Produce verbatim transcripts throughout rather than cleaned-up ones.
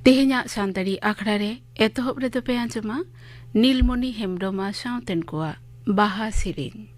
ᱛᱮᱦᱮᱧᱟᱜ ᱥᱟᱱᱛᱟᱲᱤ ᱟᱠᱷᱲᱟ ᱨᱮ ᱮᱛᱚᱦᱚᱵ ᱨᱮᱫᱚ ᱯᱮ ᱟᱸᱡᱚᱢᱟ ᱱᱤᱞᱢᱚᱱᱤ ᱦᱮᱢᱵᱽᱨᱚᱢ ᱟᱨ ᱥᱟᱶᱛᱮᱱ ᱠᱚᱣᱟᱜ ᱵᱟᱦᱟ ᱥᱮᱨᱮᱧ᱾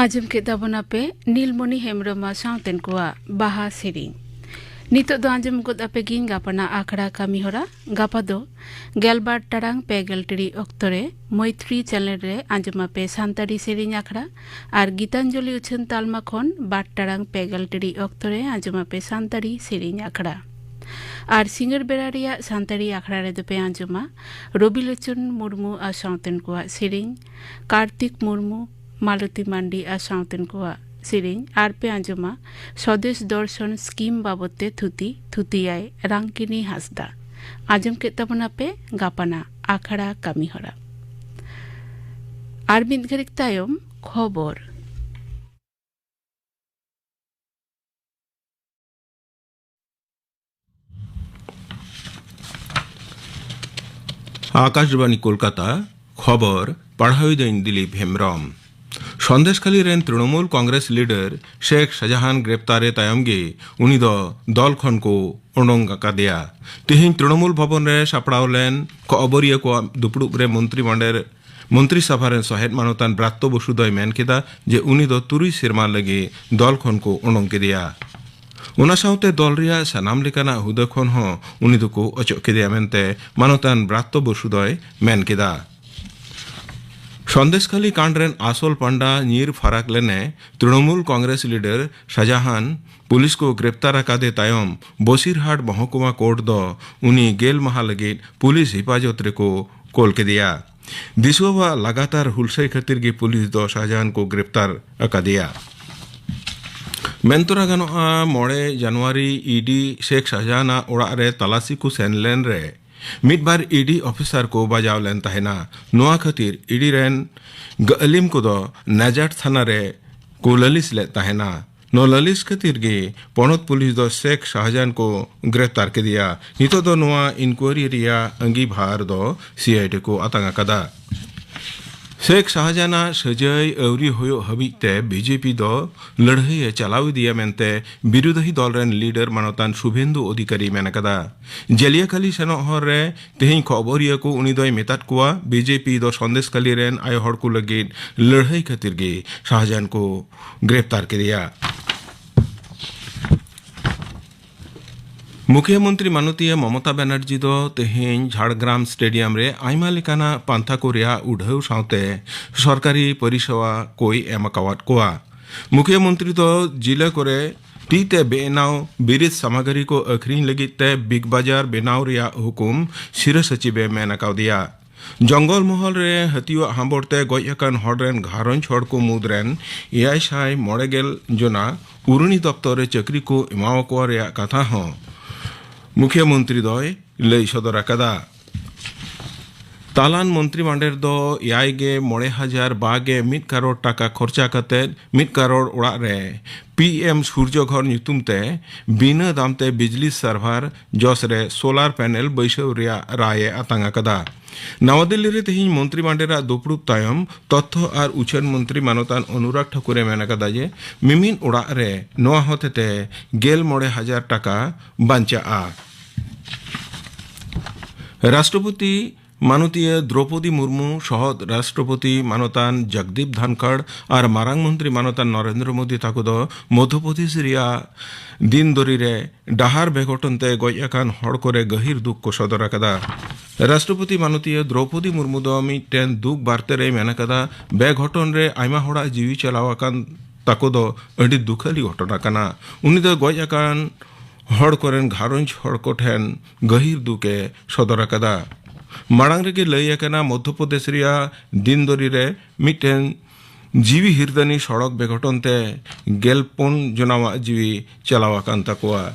ᱟᱸᱡᱚᱢ ᱠᱮᱫ ᱛᱟᱵᱚᱱᱟᱯᱮ ᱱᱤᱞᱢᱚᱱᱤ ᱦᱮᱢᱵᱨᱚᱢ ᱟᱨ ᱥᱟᱶᱛᱮᱱ ᱠᱚᱣᱟᱜ ᱵᱟᱦᱟ ᱥᱮᱨᱮᱧ᱾ ᱱᱤᱛᱚᱜ ᱫᱚ ᱟᱸᱡᱚᱢ ᱜᱚᱫ ᱟᱯᱮ ᱜᱤᱧ ᱜᱟᱯᱟᱱᱟᱜ ᱟᱠᱷᱲᱟ ᱠᱟᱹᱢᱤ ᱦᱚᱨᱟ᱾ ᱜᱟᱯᱟ ᱫᱚ ᱜᱮᱞᱵᱟᱨ ᱴᱟᱲᱟᱝ ᱯᱮ ᱜᱮᱞ ᱴᱤᱲᱤᱡ ᱚᱠᱛᱚ ᱨᱮ ᱢᱚᱭᱛᱨᱤ ᱪᱮᱱᱮᱞ ᱨᱮ ᱟᱸᱡᱚᱢ ᱟᱯᱮ ᱥᱟᱱᱛᱟᱲᱤ ᱥᱮᱨᱮᱧ ᱟᱠᱷᱲᱟ᱾ ᱟᱨ ᱜᱤᱛᱟᱧᱡᱚᱞᱤ ᱩᱪᱷᱟᱹᱱ ᱛᱟᱞᱢᱟ ᱠᱷᱚᱱ ᱵᱟᱨ ᱴᱟᱲᱟᱝ ᱯᱮ ᱜᱮᱞ ᱴᱤᱲᱤᱡ ᱚᱠᱛᱚ ᱨᱮ ᱟᱸᱡᱚᱢ ᱟᱯᱮ ᱥᱟᱱᱛᱟᱲᱤ ᱥᱮᱨᱮᱧ ᱟᱠᱷᱲᱟ᱾ ᱟᱨ ᱥᱤᱸᱜᱟᱹᱲ ᱵᱮᱲᱟ ᱨᱮᱭᱟᱜ ᱥᱟᱱᱛᱟᱲᱤ ᱟᱠᱷᱲᱟ ᱨᱮᱫᱚ ᱯᱮ ᱟᱸᱡᱚᱢᱟ ᱨᱚᱵᱤᱞᱳᱪᱚᱱ ᱢᱩᱨᱢᱩ ᱟᱨ ᱥᱟᱶᱛᱮᱱ ᱠᱚᱣᱟᱜ ᱥᱮᱨᱮᱧ, ᱠᱟᱨᱛᱤᱠ ᱢᱩᱨᱢᱩ, ᱢᱟᱞᱚᱛᱤ ᱢᱟᱱᱰᱤ ᱟᱨ ᱥᱟᱶᱛᱮᱱ ᱠᱚᱣᱟᱜ ᱥᱮᱨᱮᱧ᱾ ᱟᱨ ᱯᱮ ᱟᱸᱡᱚᱢᱟ ᱥᱚᱫᱮᱥ ᱫᱚᱨᱥᱚᱱ ᱥᱠᱤᱢ ᱵᱟᱵᱚᱫ ᱛᱮ ᱛᱷᱩᱛᱤ, ᱛᱷᱩᱛᱤᱭᱟᱭ ᱨᱟᱝᱠᱤᱱᱤ ᱦᱟᱸᱥᱫᱟ᱾ ᱟᱸᱡᱚᱢ ᱠᱮᱫ ᱛᱟᱵᱚᱱᱟᱯᱮ ᱜᱟᱯᱟᱱᱟᱜ ᱟᱠᱷᱲᱟ ᱠᱟᱹᱢᱤ ᱦᱚᱨᱟ᱾ ᱟᱨ ᱢᱤᱫ ᱜᱷᱟᱹᱲᱤᱡ ᱛᱟᱭᱚᱢ ᱠᱷᱚᱵᱚᱨ᱾ ᱟᱠᱟᱥᱵᱟᱬᱤ ᱠᱳᱞᱠᱟᱛᱟ, ᱠᱷᱚᱵᱚᱨ ᱯᱟᱲᱦᱟᱣᱤᱫᱟᱹᱧ ᱫᱤᱞᱤᱯ ᱦᱮᱢᱵᱨᱚᱢ᱾ ᱥᱚᱱᱫᱮᱥᱠᱷᱟᱞᱤ ᱨᱮᱱ ᱛᱨᱤᱱᱚᱢᱩᱞ ᱠᱚᱝᱜᱨᱮᱥ ᱞᱤᱰᱟᱨ ᱥᱮᱠᱷ ᱥᱟᱡᱟᱦᱟᱱ ᱜᱨᱮᱯᱛᱟᱨ ᱨᱮ ᱛᱟᱭᱚᱢ ᱜᱮ ᱩᱱᱤ ᱫᱚ ᱫᱚᱞ ᱠᱷᱚᱱ ᱠᱚ ᱳᱰᱳᱝ ᱟᱠᱟᱫᱮᱭᱟ᱾ ᱛᱮᱦᱮᱧ ᱛᱨᱤᱱᱚᱢᱩᱞ ᱵᱷᱚᱵᱚᱱ ᱨᱮ ᱥᱟᱯᱲᱟᱣ ᱞᱮᱱ ᱠᱷᱚᱵᱚᱨᱤᱭᱟᱹ ᱠᱚᱣᱟᱜ ᱫᱩᱯᱲᱩᱵ ᱨᱮ ᱢᱚᱱᱛᱨᱤ ᱢᱚᱱᱰᱮᱨ ᱢᱚᱱᱛᱨᱤ ᱥᱚᱵᱷᱟ ᱨᱮᱱ ᱥᱚᱦᱮᱫ ᱢᱟᱱᱚᱛᱟᱱ ᱵᱨᱟᱛᱛᱚ ᱵᱚᱥᱩ ᱫᱚᱭ ᱢᱮᱱ ᱠᱮᱫᱟ ᱡᱮ ᱩᱱᱤ ᱫᱚ ᱛᱩᱨᱩᱭ ᱥᱮᱨᱢᱟ ᱞᱟᱹᱜᱤᱫ ᱫᱚᱞ ᱠᱷᱚᱱ ᱠᱚ ᱳᱰᱳᱝ ᱠᱮᱫᱮᱭᱟ᱾ ᱚᱱᱟ ᱥᱟᱶᱛᱮ ᱫᱚᱞ ᱨᱮᱭᱟᱜ ᱥᱟᱱᱟᱢ ᱞᱮᱠᱟᱱᱟᱜ ᱦᱩᱫᱟᱹ ᱠᱷᱚᱱ ᱦᱚᱸ ᱩᱱᱤ ᱫᱚᱠᱚ ᱚᱪᱚᱜ ᱠᱮᱫᱮᱭᱟ ᱢᱮᱱᱛᱮ ᱢᱟᱱᱚᱛᱟᱱ ᱵᱨᱟᱛᱛᱚ ᱵᱚᱥᱩ ᱫᱚᱭ ᱢᱮᱱ ᱠᱮᱫᱟ᱾ ᱥᱚᱱᱫᱮᱥᱠᱷᱟᱞᱤ ᱠᱟᱱᱰ ᱨᱮᱱ ᱟᱥᱚᱞ ᱯᱟᱱᱰᱟ ᱧᱤᱨ ᱯᱷᱟᱨᱟᱠ ᱞᱮᱱᱮ ᱛᱨᱤᱱᱚᱢᱩᱞ ᱠᱚᱝᱜᱨᱮᱥ ᱞᱤᱰᱟᱨ ᱥᱟᱡᱟᱦᱟᱱ ᱯᱩᱞᱤᱥ ᱠᱚ ᱜᱨᱮᱯᱛᱟᱨ ᱟᱠᱟᱫᱮ ᱛᱟᱭᱚᱢ ᱵᱚᱥᱤᱨᱦᱟᱴ ᱢᱚᱦᱚᱠᱩᱢᱟ ᱠᱳᱨᱴ ᱫᱚ ᱩᱱᱤ ᱜᱮᱞ ᱢᱟᱦᱟ ᱞᱟᱹᱜᱤᱫ ᱯᱩᱞᱤᱥ ᱦᱮᱯᱟᱡᱚᱛ ᱨᱮᱠᱚ ᱠᱳᱞ ᱠᱮᱫᱮᱭᱟ᱾ ᱫᱤᱥᱩᱣᱟᱣᱟᱜ ᱞᱟᱜᱟᱛᱟᱨ ᱦᱩᱞᱥᱟᱹᱭ ᱠᱷᱟᱹᱛᱤᱨ ᱜᱮ ᱯᱩᱞᱤᱥ ᱫᱚ ᱥᱟᱦᱡᱟᱦᱟᱱ ᱠᱚ ᱜᱨᱮᱯᱛᱟᱨ ᱟᱠᱟᱫᱮᱭᱟ᱾ ᱢᱮᱱᱛᱚᱨᱟ ᱜᱟᱱᱚᱜᱼᱟ, ᱢᱚᱬᱮ ᱡᱟᱱᱩᱣᱟᱨᱤ ᱤᱰᱤ ᱥᱮᱠᱷ ᱥᱟᱦᱡᱟᱦᱟᱱᱟᱜ ᱚᱲᱟᱜ ᱨᱮ ᱛᱟᱞᱟᱥᱤ ᱠᱚ ᱥᱮᱱ ᱞᱮᱱ ᱨᱮ ᱢᱤᱫ ᱵᱟᱨ ᱤᱰᱤ ᱚᱯᱷᱤᱥᱟᱨ ᱠᱚ ᱵᱟᱡᱟᱣ ᱞᱮᱱ ᱛᱟᱦᱮᱱᱟ᱾ ᱱᱚᱣᱟ ᱠᱷᱟᱹᱛᱤᱨ ᱤᱰᱤ ᱨᱮᱱ ᱜᱟᱹᱞᱤᱢ ᱠᱚᱫᱚ ᱱᱟᱡᱟᱴ ᱛᱷᱟᱱᱟ ᱨᱮ ᱠᱚ ᱞᱟᱹᱞᱤᱥ ᱞᱮᱫ ᱛᱟᱦᱮᱱᱟ᱾ ᱱᱚᱣᱟ ᱞᱟᱹᱞᱤᱥ ᱠᱷᱟᱹᱛᱤᱨ ᱜᱮ ᱯᱚᱱᱚᱛ ᱯᱩᱞᱤᱥ ᱫᱚ ᱥᱮᱠᱷ ᱥᱟᱦᱡᱟᱦᱟᱱ ᱠᱚ ᱜᱨᱮᱯᱛᱟᱨ ᱠᱮᱫᱮᱭᱟ᱾ ᱱᱤᱛᱚᱜ ᱫᱚ ᱱᱚᱣᱟ ᱤᱱᱠᱩᱭᱟᱨᱤ ᱨᱮᱭᱟᱜ ᱟᱺᱜᱤᱵᱷᱟᱨ ᱫᱚ ᱥᱤ ᱟᱭ ᱰᱤ ᱠᱚ ᱟᱛᱟᱝ ᱟᱠᱟᱫᱟ᱾ ᱥᱮᱠᱷ ᱥᱟᱦᱟᱡᱟᱱᱟᱜ ᱥᱟᱹᱡᱟᱹᱭ ᱟᱹᱣᱨᱤ ᱦᱩᱭᱩᱜ ᱦᱟᱹᱵᱤᱡ ᱛᱮ ᱵᱤᱡᱮᱯᱤ ᱫᱚ ᱞᱟᱹᱲᱦᱟᱹᱭ ᱮ ᱪᱟᱞᱟᱣ ᱤᱫᱤᱭᱟ ᱢᱮᱱᱛᱮ ᱵᱤᱨᱳᱫᱷᱤ ᱫᱚᱞ ᱨᱮᱱ ᱞᱤᱰᱟᱨ ᱢᱟᱱᱚᱛᱟᱱ ᱥᱩᱵᱷᱮᱱᱫᱩ ᱚᱫᱷᱤᱠᱟᱨᱤ ᱢᱮᱱ ᱟᱠᱟᱫᱟ᱾ ᱡᱟᱹᱞᱤᱭᱟᱹᱠᱷᱟᱞᱤ ᱥᱮᱱᱚᱜ ᱦᱚᱨ ᱨᱮ ᱛᱮᱦᱮᱧ ᱠᱷᱚᱵᱚᱨᱤᱭᱟᱹ ᱠᱚ ᱩᱱᱤ ᱫᱚᱭ ᱢᱮᱛᱟᱫ ᱠᱚᱣᱟ, ᱵᱤᱡᱮᱯᱤ ᱫᱚ ᱥᱚᱱᱫᱮᱥᱠᱷᱟᱞᱤ ᱨᱮᱱ ᱟᱭᱳ ᱦᱚᱲ ᱠᱚ ᱞᱟᱹᱜᱤᱫ ᱞᱟᱹᱲᱦᱟᱹᱭ ᱠᱷᱟᱹᱛᱤᱨ ᱜᱮ ᱥᱟᱦᱟᱡᱟᱱ ᱠᱚ ᱜᱨᱮᱯᱛᱟᱨ ᱠᱮᱫᱮᱭᱟ᱾ ᱢᱩᱠᱷᱭᱟᱹ ᱢᱚᱱᱛᱨᱤ ᱢᱟᱱᱚᱛᱤᱭᱟᱹ ᱢᱚᱢᱚᱛᱟ ᱵᱟᱱᱟᱨᱡᱤ ᱫᱚ ᱛᱮᱦᱮᱧ ᱡᱷᱟᱲᱜᱨᱟᱢ ᱥᱴᱮᱰᱤᱭᱟᱢ ᱨᱮ ᱟᱭᱢᱟ ᱞᱮᱠᱟᱱᱟᱜ ᱯᱟᱱᱛᱷᱟ ᱠᱚ ᱨᱮᱭᱟᱜ ᱩᱰᱷᱟᱹᱣ ᱥᱟᱶᱛᱮ ᱥᱚᱨᱠᱟᱨᱤ ᱯᱚᱨᱤᱥᱮᱵᱟ ᱠᱚᱭ ᱮᱢ ᱟᱠᱟᱣᱟᱫ ᱠᱚᱣᱟ᱾ ᱢᱩᱠᱷᱭᱟᱹ ᱢᱚᱱᱛᱨᱤ ᱫᱚ ᱡᱤᱞᱟᱹ ᱠᱚᱨᱮ ᱛᱤ ᱛᱮ ᱵᱮᱱᱟᱣ ᱵᱤᱨᱤᱫ ᱥᱟᱢᱟᱜᱨᱤ ᱠᱚ ᱟᱹᱠᱷᱨᱤᱧ ᱞᱟᱹᱜᱤᱫ ᱛᱮ ᱵᱤᱜᱽ ᱵᱟᱡᱟᱨ ᱵᱮᱱᱟᱣ ᱨᱮᱭᱟᱜ ᱦᱩᱠᱩᱢ ᱥᱤᱨᱟᱹ ᱥᱚᱪᱤᱵᱮ ᱢᱮᱱ ᱟᱠᱟᱣᱫᱮᱭᱟ᱾ ᱡᱚᱝᱜᱚᱞ ᱢᱚᱦᱚᱞ ᱨᱮ ᱦᱟᱹᱛᱤᱭᱟᱜ ᱦᱟᱢᱵᱚᱲ ᱛᱮ ᱜᱚᱡ ᱟᱠᱟᱱ ᱦᱚᱲ ᱨᱮᱱ ᱜᱷᱟᱨᱚᱸᱡᱽ ᱦᱚᱲ ᱠᱚ ᱢᱩᱫᱽ ᱨᱮᱱ ᱮᱭᱟᱭ ᱥᱟᱭ ᱢᱚᱬᱮ ᱜᱮᱞ ᱡᱚᱱᱟ ᱩᱨᱩᱱᱤ ᱫᱚᱯᱛᱚᱨ ᱨᱮ ᱪᱟᱹᱠᱨᱤ ᱠᱚ ᱮᱢᱟᱣᱟᱠᱚ ᱨᱮᱭᱟᱜ ᱠᱟᱛᱷᱟ ᱦᱚᱸ ᱢᱩᱠᱷᱭᱟᱹ ᱢᱚᱱᱛᱨᱤ ᱫᱚᱭ ᱞᱟᱹᱭ ᱥᱚᱫᱚᱨ ᱟᱠᱟᱫᱟ᱾ ᱛᱟᱞᱟᱱ ᱢᱚᱱᱛᱨᱤ ᱢᱟᱱᱰᱮᱨ ᱫᱚ ᱮᱭᱟᱭ ᱜᱮ ᱢᱚᱬᱮ ᱦᱟᱡᱟᱨ ᱵᱟᱜᱮ ᱢᱤᱫ ᱠᱟᱨᱳᱲ ᱴᱟᱠᱟ ᱠᱷᱚᱨᱪᱟ ᱠᱟᱛᱮ ᱢᱤᱫ ᱠᱟᱨᱳᱲ ᱚᱲᱟᱜ ᱨᱮ ᱯᱤ ᱮᱢ ᱥᱩᱨᱡᱚ ᱜᱷᱚᱨ ᱧᱩᱛᱩᱢ ᱛᱮ ᱵᱤᱱᱟᱹ ᱫᱟᱢ ᱛᱮ ᱵᱤᱡᱽᱞᱤ ᱥᱟᱨᱵᱷᱟᱨ ᱡᱚᱥ ᱨᱮ ᱥᱳᱞᱟᱨ ᱯᱮᱱᱮᱞ ᱵᱟᱹᱭᱥᱟᱹᱣ ᱨᱮᱭᱟᱜ ᱨᱟᱭ ᱮ ᱟᱛᱟᱝ ᱟᱠᱟᱫᱟ᱾ ᱱᱟᱣᱟ ᱫᱤᱞᱞᱤ ᱨᱮ ᱛᱮᱦᱮᱧ ᱢᱚᱱᱛᱨᱤ ᱢᱟᱱᱰᱮᱨᱟᱜ ᱫᱩᱯᱲᱩᱵ ᱛᱟᱭᱚᱢ ᱛᱚᱛᱛᱷᱚ ᱟᱨ ᱩᱪᱷᱟᱹᱱ ᱢᱚᱱᱛᱨᱤ ᱢᱟᱱᱚᱛᱟᱱ ᱚᱱᱩᱨᱟᱜᱽ ᱴᱷᱟᱠᱩᱨ ᱮ ᱢᱮᱱ ᱟᱠᱟᱫᱟ ᱡᱮ ᱢᱤᱢᱤᱫ ᱚᱲᱟᱜ ᱨᱮ ᱱᱚᱣᱟ ᱦᱚᱛᱮᱛᱮ ᱜᱮᱞ ᱢᱚᱬᱮ ᱦᱟᱡᱟᱨ ᱴᱟᱠᱟ ᱵᱟᱧᱪᱟᱜᱼᱟ᱾ ᱨᱟᱥᱴᱨᱚᱯᱚᱛᱤ ᱢᱟᱱᱚᱛᱤᱭᱟᱹ ᱫᱨᱚᱯᱚᱫᱤ ᱢᱩᱨᱢᱩ, ᱥᱚᱦᱚᱫ ᱨᱟᱥᱴᱨᱚᱯᱚᱛᱤ ᱢᱟᱱᱚᱛᱟᱱ ᱡᱚᱜᱽᱫᱤᱯ ᱫᱷᱟᱱᱠᱷᱟᱲ ᱟᱨ ᱢᱟᱨᱟᱝ ᱢᱚᱱᱛᱨᱤ ᱢᱟᱱᱚᱛᱟᱱ ᱱᱚᱨᱮᱱᱫᱨᱚ ᱢᱳᱫᱤ ᱛᱟᱠᱚ ᱫᱚ ᱢᱚᱫᱷᱭᱚ ᱯᱨᱚᱫᱮᱥ ᱨᱮᱭᱟᱜ ᱫᱤᱱᱫᱚᱨᱤ ᱨᱮ ᱰᱟᱦᱟᱨ ᱵᱮᱜᱷᱚᱴᱚᱱ ᱛᱮ ᱜᱚᱡ ᱟᱠᱟᱱ ᱦᱚᱲ ᱠᱚᱨᱮ ᱜᱟᱹᱦᱤᱨ ᱫᱩᱠ ᱠᱚ ᱥᱚᱫᱚᱨ ᱟᱠᱟᱫᱟ᱾ ᱨᱟᱥᱴᱨᱚᱯᱚᱛᱤ ᱢᱟᱱᱚᱛᱤᱭᱟᱹ ᱫᱨᱚᱯᱚᱫᱤ ᱢᱩᱨᱢᱩ ᱫᱚ ᱢᱤᱫᱴᱮᱱ ᱫᱩᱠ ᱵᱟᱨᱛᱮ ᱨᱮᱭ ᱢᱮᱱ ᱟᱠᱟᱫᱟ, ᱵᱮᱜᱷᱚᱴᱚᱱ ᱨᱮ ᱟᱭᱢᱟ ᱦᱚᱲᱟᱜ ᱡᱤᱣᱤ ᱪᱟᱞᱟᱣ ᱟᱠᱟᱱ ᱛᱟᱠᱚ ᱫᱚ ᱟᱹᱰᱤ ᱫᱩᱠᱷᱟᱹᱞᱤ ᱜᱷᱚᱴᱚᱱᱟ ᱠᱟᱱᱟ᱾ ᱩᱱᱤ ᱫᱚ ᱜᱚᱡ ᱟᱠᱟᱱ ᱦᱚᱲ ᱠᱚᱨᱮᱱ ᱜᱷᱟᱨᱚᱸᱡᱽ ᱦᱚᱲ ᱠᱚᱴᱷᱮᱱ ᱜᱟᱹᱦᱤᱨ ᱫᱩᱠ ᱮ ᱥᱚᱫᱚᱨ ᱟᱠᱟᱫᱟ᱾ ᱢᱟᱲᱟᱝ ᱨᱮᱜᱮ ᱞᱟᱹᱭ ᱟᱠᱟᱱᱟ, ᱢᱚᱫᱷᱭᱚ ᱯᱨᱚᱫᱮᱥ ᱨᱮᱭᱟᱜ ᱫᱤᱱᱫᱚᱨᱤ ᱨᱮ ᱢᱤᱫᱴᱮᱱ ᱡᱤᱣᱤ ᱦᱤᱨᱫᱟᱹᱱᱤ ᱥᱚᱲᱚᱠ ᱵᱮᱜᱷᱚᱴᱚᱱ ᱛᱮ ᱜᱮᱞ ᱯᱩᱱ ᱡᱚᱱᱟᱣᱟᱜ ᱡᱤᱣᱤ ᱪᱟᱞᱟᱣ ᱟᱠᱟᱱ ᱛᱟᱠᱚᱣᱟ᱾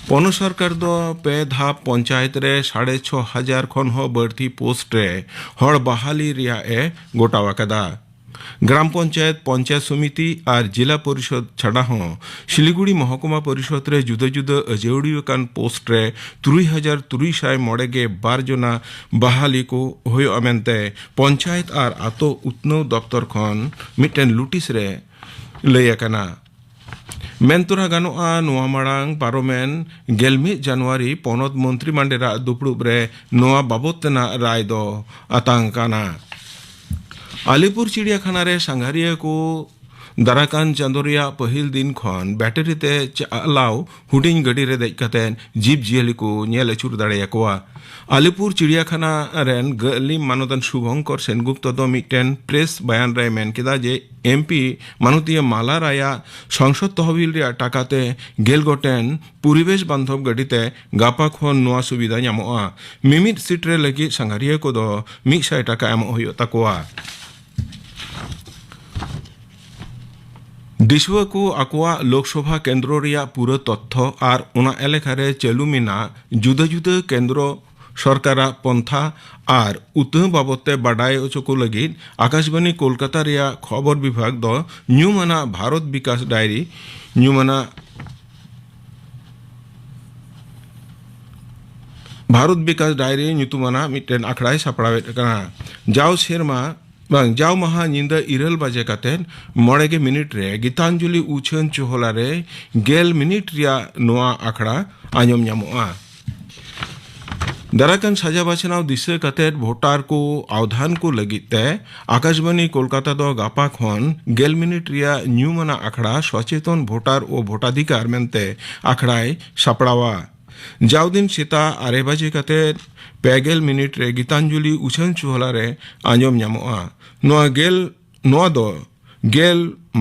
ᱯᱚᱱᱚᱛ ᱥᱚᱨᱠᱟᱨ ᱫᱚ ᱯᱮ ᱫᱷᱟᱯ ᱯᱚᱧᱪᱟᱭᱮᱛ ᱨᱮ ᱥᱟᱲᱮ ᱪᱷᱚ ᱦᱟᱡᱟᱨ ᱠᱷᱚᱱ ᱦᱚᱸ ᱵᱟᱹᱲᱛᱤ ᱯᱳᱥᱴ ᱨᱮ ᱦᱚᱲ ᱵᱟᱦᱟᱞᱤ ᱨᱮᱭᱟᱜ ᱮ ᱜᱚᱴᱟᱣ ᱟᱠᱟᱫᱟ᱾ ᱜᱨᱟᱢ ᱯᱚᱧᱪᱟᱭᱮᱛ, ᱯᱚᱧᱪᱟᱭᱮᱛ ᱥᱚᱢᱤᱛᱤ ᱟᱨ ᱡᱤᱞᱟ ᱯᱚᱨᱤᱥᱚᱫ ᱪᱷᱟᱰᱟ ᱦᱚᱸ ᱥᱤᱞᱤᱜᱩᱲᱤ ᱢᱚᱦᱚᱠᱩᱢᱟ ᱯᱚᱨᱤᱥᱚᱫ ᱨᱮ ᱡᱩᱫᱟᱹ ᱡᱩᱫᱟᱹ ᱟᱹᱡᱟᱹᱣᱲᱤ ᱟᱠᱟᱱ ᱯᱳᱥᱴ ᱨᱮ ᱛᱩᱨᱩᱭ ᱦᱟᱡᱟᱨ ᱛᱩᱨᱩᱭ ᱥᱟᱭ ᱢᱚᱬᱮ ᱜᱮ ᱵᱟᱨ ᱡᱚᱱᱟ ᱵᱟᱦᱟᱞᱤ ᱠᱚ ᱦᱩᱭᱩᱜᱼᱟ ᱢᱮᱱᱛᱮ ᱯᱚᱧᱪᱟᱭᱮᱛ ᱟᱨ ᱟᱛᱳ ᱩᱛᱱᱟᱹᱣ ᱫᱚᱯᱛᱚᱨ ᱠᱷᱚᱱ ᱢᱤᱫᱴᱮᱱ ᱞᱩᱴᱤᱥ ᱨᱮ ᱞᱟᱹᱭ ᱟᱠᱟᱱᱟ᱾ ᱢᱮᱱ ᱛᱚᱨᱟ ᱜᱟᱱᱚᱜᱼᱟ, ᱱᱚᱣᱟ ᱢᱟᱲᱟᱝ ᱯᱟᱨᱚᱢᱮᱱ ᱜᱮᱞ ᱢᱤᱫ ᱡᱟᱱᱩᱣᱟᱨᱤ ᱯᱚᱱᱚᱛ ᱢᱚᱱᱛᱨᱤ ᱢᱟᱱᱰᱮᱨᱟᱜ ᱫᱩᱯᱲᱩᱵ ᱨᱮ ᱱᱚᱣᱟ ᱵᱟᱵᱚᱛ ᱛᱮᱱᱟᱜ ᱨᱟᱭ ᱫᱚ ᱟᱛᱟᱝ ᱠᱟᱱᱟ᱾ ᱟᱞᱤᱯᱩᱨ ᱪᱤᱲᱤᱭᱟᱠᱷᱟᱱᱟ ᱨᱮ ᱥᱟᱸᱜᱷᱟᱨᱤᱭᱟᱹ ᱠᱚ ᱫᱟᱨᱟᱠᱟᱱ ᱪᱟᱸᱫᱳ ᱨᱮᱭᱟᱜ ᱯᱟᱹᱦᱤᱞ ᱫᱤᱱ ᱠᱷᱚᱱ ᱵᱮᱴᱟᱨᱤ ᱛᱮ ᱪᱟᱞᱟᱣ ᱦᱩᱰᱤᱧ ᱜᱟᱹᱰᱤ ᱨᱮ ᱫᱮᱡ ᱠᱟᱛᱮ ᱡᱤᱵᱽ ᱡᱤᱭᱟᱹᱞᱤ ᱠᱚ ᱧᱮᱞ ᱟᱹᱪᱩᱨ ᱫᱟᱲᱮᱭᱟᱠᱚᱣᱟ᱾ ᱟᱞᱤᱯᱩᱨ ᱪᱤᱲᱤᱭᱟᱠᱷᱟᱱᱟ ᱨᱮᱱ ᱜᱟᱹᱞᱤᱢ ᱢᱟᱱᱚᱛᱟᱱ ᱥᱩᱵᱷᱚᱝᱠᱚᱨ ᱥᱮᱱᱜᱩᱯᱛᱚ ᱫᱚ ᱢᱤᱫᱴᱮᱱ ᱯᱨᱮᱥ ᱵᱟᱭᱟᱱ ᱨᱮᱭ ᱢᱮᱱ ᱠᱮᱫᱟ ᱡᱮ ᱮᱢᱯᱤ ᱢᱟᱱᱚᱛᱤᱭᱟᱹ ᱢᱟᱞᱟ ᱨᱟᱭᱟᱜ ᱥᱚᱝᱥᱚᱫ ᱛᱚᱦᱚᱵᱤᱞ ᱨᱮᱭᱟᱜ ᱴᱟᱠᱟᱛᱮ ᱜᱮᱞ ᱜᱚᱴᱮᱱ ᱯᱚᱨᱤᱵᱮᱥ ᱵᱟᱱᱫᱷᱚᱵ ᱜᱟᱹᱰᱤᱛᱮ ᱜᱟᱯᱟ ᱠᱷᱚᱱ ᱱᱚᱣᱟ ᱥᱩᱵᱤᱫᱷᱟ ᱧᱟᱢᱚᱜᱼᱟ᱾ ᱢᱤᱢᱤᱫ ᱥᱤᱴ ᱨᱮ ᱞᱟᱹᱜᱤᱫ ᱥᱟᱸᱜᱷᱟᱨᱤᱭᱟᱹ ᱠᱚᱫᱚ ᱢᱤᱫ ᱥᱟᱭ ᱴᱟᱠᱟ ᱮᱢᱚᱜ ᱦᱩᱭᱩᱜ ᱛᱟᱠᱚᱣᱟ᱾ ᱫᱤᱥᱩᱣᱟᱹ ᱠᱚ ᱟᱠᱚᱣᱟᱜ ᱞᱳᱠᱥᱚᱵᱷᱟ ᱠᱮᱱᱫᱨᱚ ᱨᱮᱭᱟᱜ ᱯᱩᱨᱟᱹ ᱛᱚᱛᱛᱷᱚ ᱟᱨ ᱚᱱᱟ ᱮᱞᱟᱠᱟ ᱨᱮ ᱪᱟᱹᱞᱩ ᱢᱮᱱᱟᱜ ᱡᱩᱫᱟᱹ ᱡᱩᱫᱟᱹ ᱠᱮᱱᱫᱨᱚ ᱥᱚᱨᱠᱟᱨᱟᱜ ᱯᱚᱱᱛᱷᱟ ᱟᱨ ᱩᱛᱱᱟᱹᱣ ᱵᱟᱵᱚᱫ ᱛᱮ ᱵᱟᱰᱟᱭ ᱦᱚᱪᱚ ᱠᱚ ᱞᱟᱹᱜᱤᱫ ᱟᱠᱟᱥᱵᱟᱱᱤ ᱠᱳᱞᱠᱟᱛᱟ ᱨᱮᱭᱟᱜ ᱠᱷᱚᱵᱚᱨ ᱵᱤᱵᱷᱟᱜᱽ ᱫᱚ ᱧᱩᱢᱟᱱᱟᱜ ᱵᱷᱟᱨᱚᱛ ᱵᱤᱠᱟᱥ ᱰᱟᱭᱨᱤ ᱧᱩᱢᱟᱱᱟᱜ ᱵᱷᱟᱨᱚᱛ ᱵᱤᱠᱟᱥ ᱰᱟᱭᱨᱤ ᱧᱩᱛᱩᱢᱟᱱᱟᱜ ᱢᱤᱫᱴᱮᱱ ᱟᱠᱷᱲᱟᱭ ᱥᱟᱯᱲᱟᱣᱮᱫ ᱠᱟᱱᱟ᱾ ᱡᱟᱣ ᱥᱮᱨᱢᱟ, ᱵᱟᱝ, ᱡᱟᱣ ᱢᱟᱦᱟ ᱧᱤᱫᱟᱹ ᱤᱨᱟᱹᱞ ᱵᱟᱡᱮ ᱠᱟᱛᱮ ᱢᱚᱬᱮ ᱜᱮ ᱢᱤᱱᱤᱴ ᱨᱮ ᱜᱤᱛᱟᱧᱡᱚᱞᱤ ᱩᱪᱷᱟᱹᱱ ᱪᱚᱦᱚᱞᱟ ᱨᱮ ᱜᱮᱞ ᱢᱤᱱᱤᱴ ᱨᱮᱭᱟᱜ ᱱᱚᱣᱟ ᱟᱠᱷᱲᱟ ᱟᱸᱡᱚᱢ ᱧᱟᱢᱚᱜᱼᱟ᱾ ᱫᱟᱨᱟᱭ ᱠᱟᱱ ᱥᱟᱡᱟᱣ ᱵᱟᱪᱷᱱᱟᱣ ᱫᱤᱥᱟᱹ ᱠᱟᱛᱮ ᱵᱷᱳᱴᱟᱨ ᱠᱚ ᱟᱣᱫᱷᱟᱱ ᱠᱚ ᱞᱟᱹᱜᱤᱫ ᱛᱮ ᱟᱠᱟᱥᱵᱟᱱᱤ ᱠᱳᱞᱠᱟᱛᱟ ᱫᱚ ᱜᱟᱯᱟ ᱠᱷᱚᱱ ᱜᱮᱞ ᱢᱤᱱᱤᱴ ᱨᱮᱭᱟᱜ ᱧᱩᱢᱟᱱᱟᱜ ᱟᱠᱷᱲᱟ ᱥᱚᱪᱮᱛᱚᱱ ᱵᱷᱳᱴᱟᱨ ᱳ ᱵᱷᱳᱴᱟᱫᱷᱤᱠᱟᱨ ᱢᱮᱱᱛᱮ ᱟᱠᱷᱲᱟᱭ ᱥᱟᱯᱲᱟᱣᱟ᱾ ᱡᱟᱣ ᱫᱤᱱ ᱥᱮᱛᱟᱜ ᱟᱨᱮ ᱵᱟᱡᱮ ᱠᱟᱛᱮ ᱯᱮ ᱜᱮᱞ ᱢᱤᱱᱤᱴ ᱨᱮ ᱜᱤᱛᱟᱧᱡᱚᱞᱤ ᱩᱪᱷᱟᱹᱱ ᱪᱚᱦᱚᱞᱟ ᱨᱮ ᱟᱸᱡᱚᱢ ᱧᱟᱢᱚᱜᱼᱟ᱾ ᱱᱚᱣᱟ ᱜᱮᱞ, ᱱᱚᱣᱟ ᱫᱚ ᱜᱮᱞ